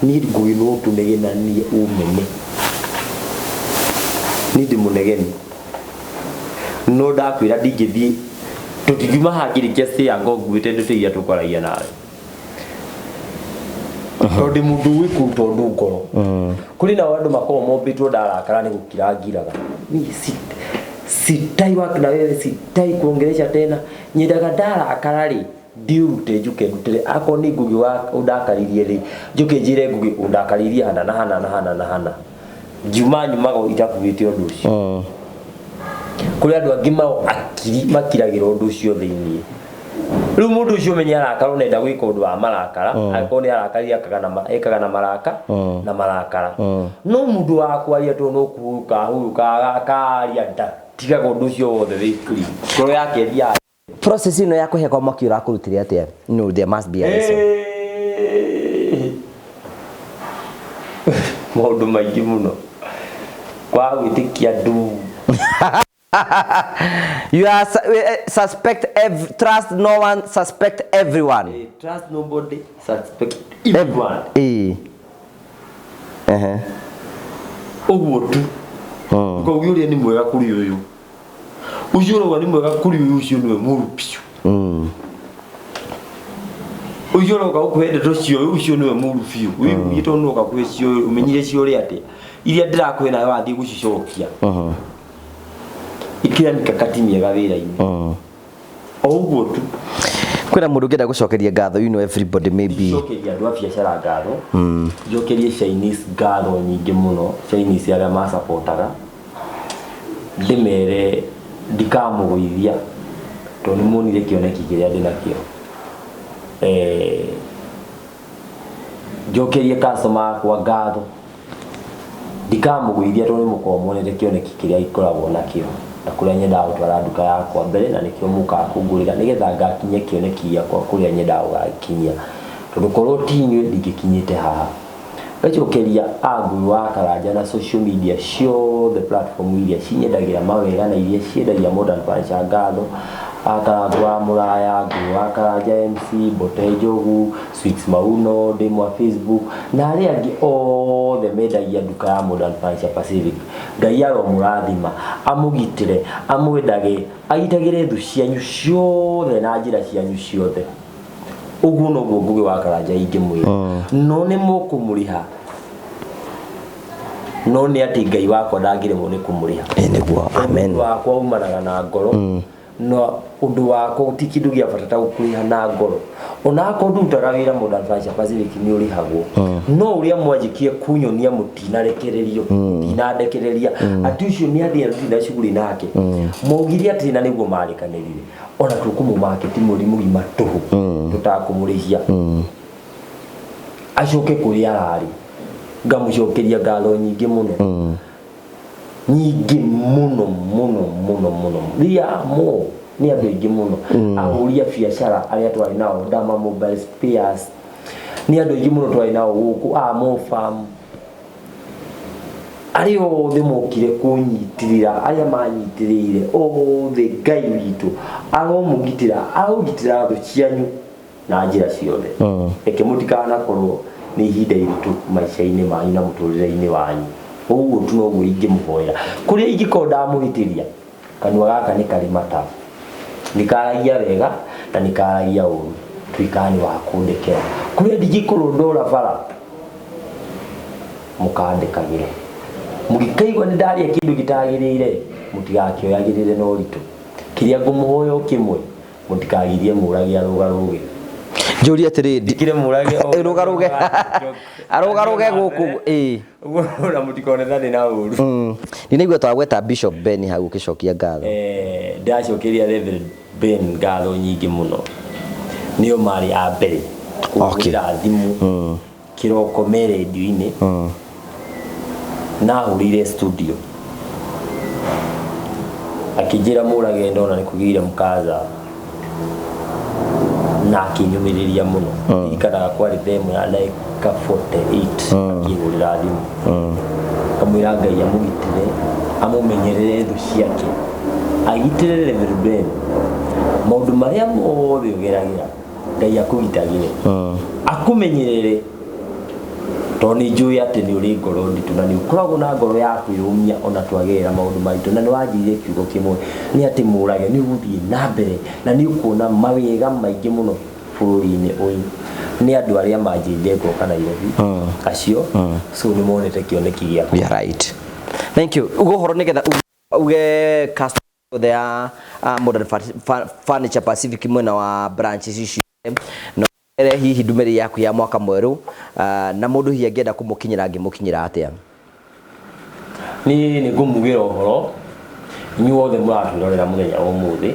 Niĩ ngũĩ no tũnegenanie ũmene. Niĩ ndĩ mũnegeni. No ndakwĩra ndingĩthiĩ, tũtingiuma haha ngĩrĩkia stay anga ũnguĩte ndeto iria tũkwaragia nawe. Tondũ ndĩ mũndũ ũĩ kũruta ũndũ ngoro. Kũrĩ nao andũ makoragwo mombĩtwo ndarakara nĩ gũkira ngiraga. Niĩ sitai work na wewe, sitai kuongelesha tena. Nyendaga ndarakara rĩ, ndiũrute njuke ndutĩre. Akorwo nĩ Ngũgĩ wa ũndakaririe rĩ, njuke njĩre Ngũgĩ ũndakaririe hana na hana na hana na hana. Ngiuma nyumaga itakuĩte ũndũ ũcio. Kũrĩ andũ angĩ mao akiri makiragĩra ũndũ ũcio thĩiniĩ. Rĩu mũndũ ũcio ũmenye arakara ũnenda gwĩka ũndũ wa marakara, angĩkorwo nĩ arakarire akaga na ekaga na maraka na marakara. No mũndũ wa kwaria tondũ no kũhurũka ahurũka akaria ndatigaga ũndũ ũcio wothe wĩ clean. Ngoro yake ĩthiaga. Process ĩno ya kũhĩa kwa mwaki ũrakũrutire atĩa? No, there must be a reason. Maũndũ maingĩ mũno kwaga gwĩtĩkia andũ. You are suspect trust no one, suspect everyone. Trust nobody, suspect everyone. Ũguo tu. Ũkauga ũrĩa nĩ mwega kũrĩ ũyũ, ũcio ũrauga nĩ mwega kũrĩ ũyũ, ũcio nĩwe mũru biũ. Ũcio ũroka gũkũhe ndeto cio ũcio nĩwe mũru biũ. Wĩiguie tondũ nĩwoka kũhe cio ũmenyire cio ũrĩa atĩa iria ndĩrakũhe nawe wathiĩ gũcicokia. Ĩkĩra mikakati mĩega wĩra-inĩ. O ũguo tu. Kwĩna mũndũ ũngĩenda gũcokeria ngatho, you know everybody maybe. Njokeria andũ a biacara ngatho. Njokerie Chinese ngatho nyingĩ mũno, Chinese arĩa macapotaga. Ndĩmere ndikamũgũithia tondũ nĩ muonire kĩoneki kĩrĩa ndĩnakĩo. Njokerie customer akwa ngatho, ndikamũgũithia tondũ nĩ mũkoragwo muonete kĩoneki kĩrĩa ikoragwo nakĩo na kũrĩa nyendaga gũtwara nduka yakwa mbere, na nĩkĩo mũkaga kũngũrĩra nĩgetha ngakinyia kĩoneki gĩakwa kũrĩa nyendaga gũgakinyia, tondũ korwo ti inyuĩ ndingĩkinyĩte haha. Ngacokeria Angũi wa Karanja na social media ciothe, platform iria cinyendagia mawega na iria ciendagia modern furniture ngatho, Akarangũ wa Mũraya, Ngũi wa Karanja MC, Mbote Njogu, Sweets Mauno, ndĩmũ wa Facebook na arĩa angĩ othe mendagia nduka ya Modern Furniture Pacific. Ngai aromũrathima, amũgitĩre, amwendage, agitagĩre thũ cianyu ciothe na njĩra cianyu ciothe. Ũguo noguo Ngũgĩ wa Karanja ingĩmwĩra. No nĩ mũkũmũrĩha, no nĩ atĩ Ngai wakwa ndangĩremwo nĩ kũmũrĩha. Nĩguo. Amen. Ũndũ wakwa umanaga na ngoro, na ũndũ wakwa ti kĩndũ gĩa bata ta gũkũrĩha na ngoro. Ona akorwo ndutaga wĩra Modern Furniture Pacific nĩ ũrĩhagwo, no ũrĩa mwanjĩkire kunyonia mũtinarekererio, mũtinandekereria atĩ ũcio nĩ athiĩ tũtirĩ na shughuli nake. Maugire atĩ na nĩguo marĩkanĩrire, ona tũkũmũmaketi mweri mũgima tũhũ tũtakũmũrĩhia, acoke kũrĩa ararĩ. Ngamũcokeria ngatho nyingĩ mũno, nyingĩ mũno mũno mũno mũno. Ria mo nĩ andũ aingĩ mũno, ahũri a biacara arĩa twarĩ nao Dama Mobile Spares, nĩ andũ aingĩ mũno twarĩ nao gũkũ a Mo Farm, arĩa othe mokire kũnyitĩrĩra, arĩa manyitĩrĩire othe, Ngai witũ aromũgitĩra, arogitĩra thũ cianyu na njĩra ciothe. Reke mũtikanakorwo nĩ ihinda iritũ maica-inĩ manyu na mũtũrĩre-inĩ wanyu. Ũguo tu noguo ingĩmũhoera. Kũrĩa ingĩkorwo ndamũhĩtĩria, kanua gaka nĩ karĩ mata, nĩ karagia wega na nĩ karagia ũru, tuĩkaga nĩ wa kũndekera. Kũrĩa ndingĩkorwo ndora bara, mũkandekagĩra. Mũngĩkaigua nĩ ndaria kĩndũ gĩtagĩrĩire, mũtigakĩoyagĩrĩre na ũritũ. Kĩrĩa ngũmũhoya o kĩmwe, mũtikagirie mũrage arũgarũge. Njũrie atĩrĩ, Ndikire mũrage rũgarũge arũgarũge gũkũ ĩĩ. Ũguo na mũtikone ta ndĩ na ũru. Ndinaigua twagweta Bishop Ben hau ũgĩcokia ngatho. Ndacokeria Reverend Ben ngatho nyingĩ mũno, nĩo marĩ a mbere kũhũrĩra thimũ kĩroko me rendio-inĩ, na ahũrĩire studio akĩnjĩra mũrage ndona nĩ kũgĩire mũkaza, na akĩnyũmĩrĩria mũno. Ndirikanaga kwarĩ thaa ĩmwe ya ndagĩka 48 akĩhũrĩra thimũ, kamwĩra Ngai amũgitĩre, amũmenyerere thũ ciake, agitĩre Reverend Ben, maũndũ marĩa mothe ũgeragĩra Ngai akũgitagĩre, akũmenyerere, tondũ nĩ njũĩ atĩ nĩ ũrĩ ngoro nditũ na nĩ ũkoragwo na ngoro ya kwĩyũmia ona twagerera maũndũ maritũ. Na nĩ wanjĩrire kiugo kĩmwe, nĩ atĩ mũrage nĩ ũgũthiĩ na mbere na nĩ ũkuona mawega maingĩ mũno bũrũri-inĩ ũyũ. Nĩ andũ arĩa manjĩrire ngoka Nairobi acio, so nĩ monete kĩoneki gĩakwa. Yeah, right. Thank you. Ugo ũhoro nĩgetha uge customer othe a Modern Furniture Pacific mwena wa branches ici, no ere hihi ndũmĩrĩri yaku ya mwaka mwerũ, na mũndũ hihi angĩenda kũmũkinyĩra angĩmũkinyĩra atĩa? Niĩ nĩ ngũmugĩra ũhoro inyuothe mũratwĩrorera mũthenya wa ũmũthĩ,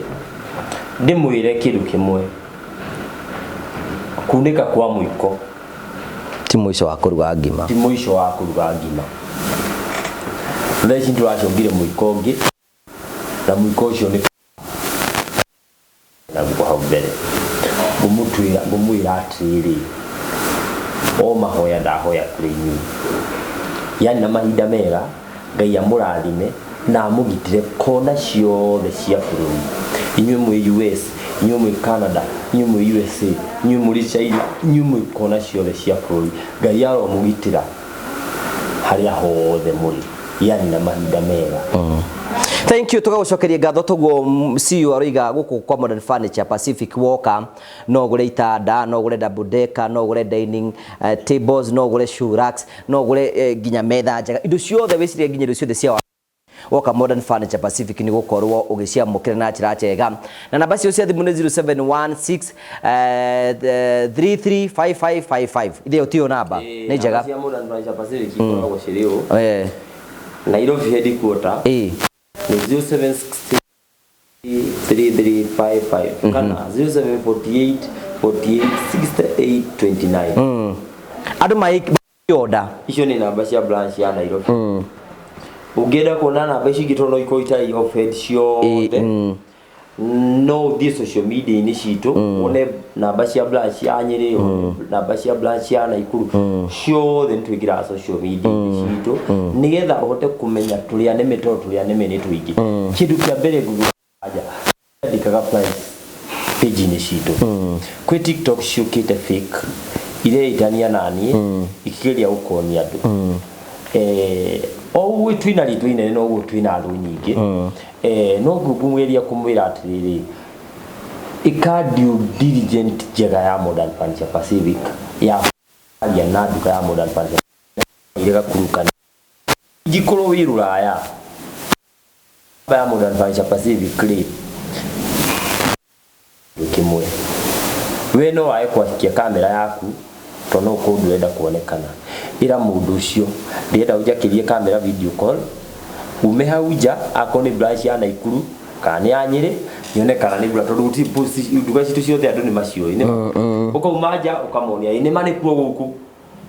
ndĩmwĩre kĩndũ kĩmwe. Kunĩka kwa mũiko ti mũico wa kũruga ngima. Ti mũico wa kũruga ngima. Thaa ici nĩtũracongire mũiko ũngĩ, na mũiko ũcio nĩ naguo hau mbere ngũmũtwĩra, ngũmwĩra atĩrĩrĩ, o mahoya ndahoya kũrĩ inyuĩ, yani na mahinda mega, Ngai amũrathime na amũgitĩre kona ciothe cia bũrũri. Inyuĩ mwĩ US, inyuĩ mwĩ Canada, inyuĩ mwĩ USA, inyuĩ mũrĩ China, inyuĩ mwĩ kona ciothe cia bũrũri, Ngai aromũgitĩra harĩa hothe mũrĩ, yani na mahinda mega. Thank you, tũgagũcokeria ngatho toguo. CEO aroiga gũkũ kwa Modern Furniture Pacific, woka no ũgũre itanda, no ũgũre double decker, no ũgũre dining tables, no ũgũre shoe racks, no ũgũre nginya metha njega, indo ciothe wĩcirie, nginya indo ciothe cia woka Modern Furniture Pacific nĩ gũkorwo ũgĩciamũkĩra na njĩra njega. Na namba cio cia thimũ nĩ 0716 335555. Ithĩo tiyo namba nĩ njega. Cia Modern Furniture Pacific ikoragwo cirĩ ũũ: Nairobi headquarter nĩ 0763 3355 kana 0748 48 68 29. Andũ maĩorder. Icio nĩ namba cia branch ya Nairobi. Ũngĩenda kuona namba icio ingĩ, tondũ no ikorwo itarĩ offered ciothe, no ũthiĩ social media-inĩ citũ wone namba cia branch ya Nyĩrĩ, wone namba cia branch ya Naikuru. Ciothe nĩ twĩkĩraga social media-inĩ citũ nĩgetha ũhote kũmenya tũrĩ aneme, tondũ tũrĩ aneme nĩ tũingĩ. Kĩndũ kĩa mbere ngũgũanja, andĩkaga price page-inĩ citũ. Kwĩ TikTok ciũkĩte fake ireitania naniĩ ikĩgeria gũkonia andũ. O ũguo twĩna rĩtwa inene, noguo twĩna thũ nyingĩ. No ngũgeria kũmwĩra atĩrĩrĩ, ĩka due diligent njega ya Modern Furniture Pacific, ya aria na nduka ya Modern Furniture ire gakurukana. Ingĩkorwo wĩ rũraya, namba ya Modern Furniture Pacific rĩ kĩmwe, we no wae kwakia kamera yaku tondũ no ũkorwo ndũrenda kuonekana. Ĩra mũndũ ũcio, "Ndĩrenda ũnjakĩrie kamera video call, ume hau nja, akorwo nĩ branch ya Naikuru kana nĩ ya Nyĩrĩ, nyone kana nĩ mbura," tondũ gũtirĩ nduka citũ ciothe andũ nĩ maciũĩ. Nĩ ũkauma nja ũkamonia, "Ĩ nĩma nĩkuo gũkũ?"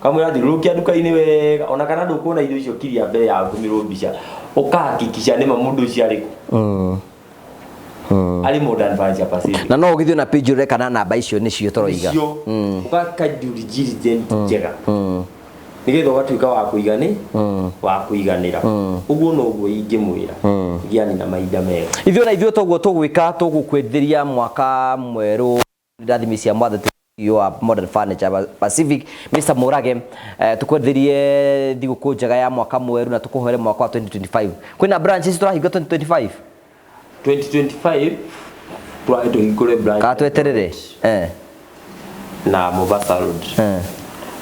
Kamwĩra, "Thiũrũrũkia nduka-inĩ wega, ona kana ndũkuona indo icio kiria mbere ya ũtũmĩrwo mbica, ũkahakikisha nĩma mũndũ ũcio arĩ kũ, arĩ Modern Furniture Pacific." Na no ũgĩthiĩ na page ũrore kana namba icio nĩcio tũroiga. Icio ũgaka due diligence njega nĩgetha ũgatuĩka wa kũigani wa kũiganĩra. Ũguo noguo ingĩmwĩra, gĩani na mahinda mega. Ithuĩ na ithuĩ toguo tũgwĩka, tũgũkwendithĩria mwaka mwerũ, ndathimi cia mwathani. CEO wa Modern Furniture Pacific, Mr. Murage, tukwendithĩrie thigũkũ njega ya mwaka mwerũ na tũkũhoere mwaka wa 2025. Kwĩna branches tũrahinga 2025? 2025 twae tũhingũre branch Kana tweterere? Na Mombasa Road.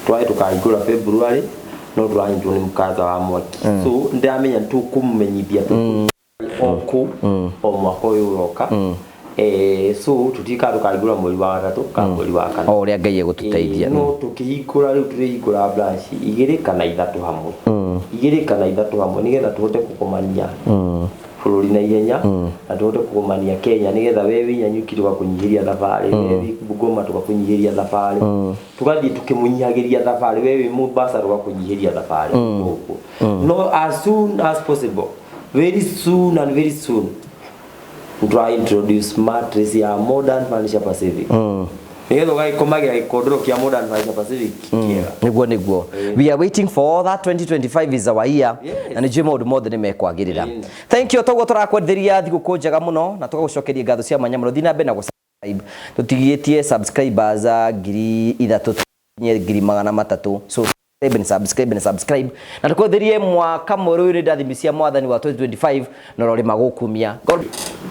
Twae tũkahingũra February, no tũranyitwo nĩ mũkaza wa mwaki, so ndĩramenya nĩtũkũmũmenyithia o kũ o mwaka ũyũ ũroka. So tũtikaga tũkahingũra mweri wa gatatũ kana mweri wa kana. O ũrĩa Ngai egũtũteithia. No tũkĩhingũra rĩu, tũrĩhingũra branch igĩrĩ kana ithatũ hamwe, igĩrĩ kana ithatũ hamwe, nĩgetha tũhote kũgomania bũrũri na ihenya na tũhote kũgomania Kenya, nĩgetha we wĩ Nanyuki tũgakũnyihĩria thabarĩ, we wĩ Bungoma tũgakũnyihĩria thabarĩ, tũgathiĩ tũkĩmũnyihagĩria thabarĩ, we wĩ Mombasa tũgakũnyihĩria thabarĩ ũguo. No as soon as possible, very soon and very soon, twa introduce mattress ya Modern Furniture Pacific nĩgetha ũgagĩkomagĩra gĩkondoro kĩa Modern Furniture Pacific kĩega. Niguo, we are waiting for all that. 2025 is our year. Na nĩ njũĩ maũndũ mothe nĩ mekwagĩrĩra. Thank you. Toguo tũrakwendithĩria thigũkũ njega mũno na tũgagũcokeria ngatho cia mwanya mũno. Thiĩ na mbere na gũ-subscribe. Tũtigĩtie subscribers 3,000 nye 300,000, so subscribe and subscribe and subscribe, na tũkwendithĩrie mwaka mwerũ ũyũ nĩ ndathimi cia mwathani wa 2025 na ũrorĩ magũkumia. God.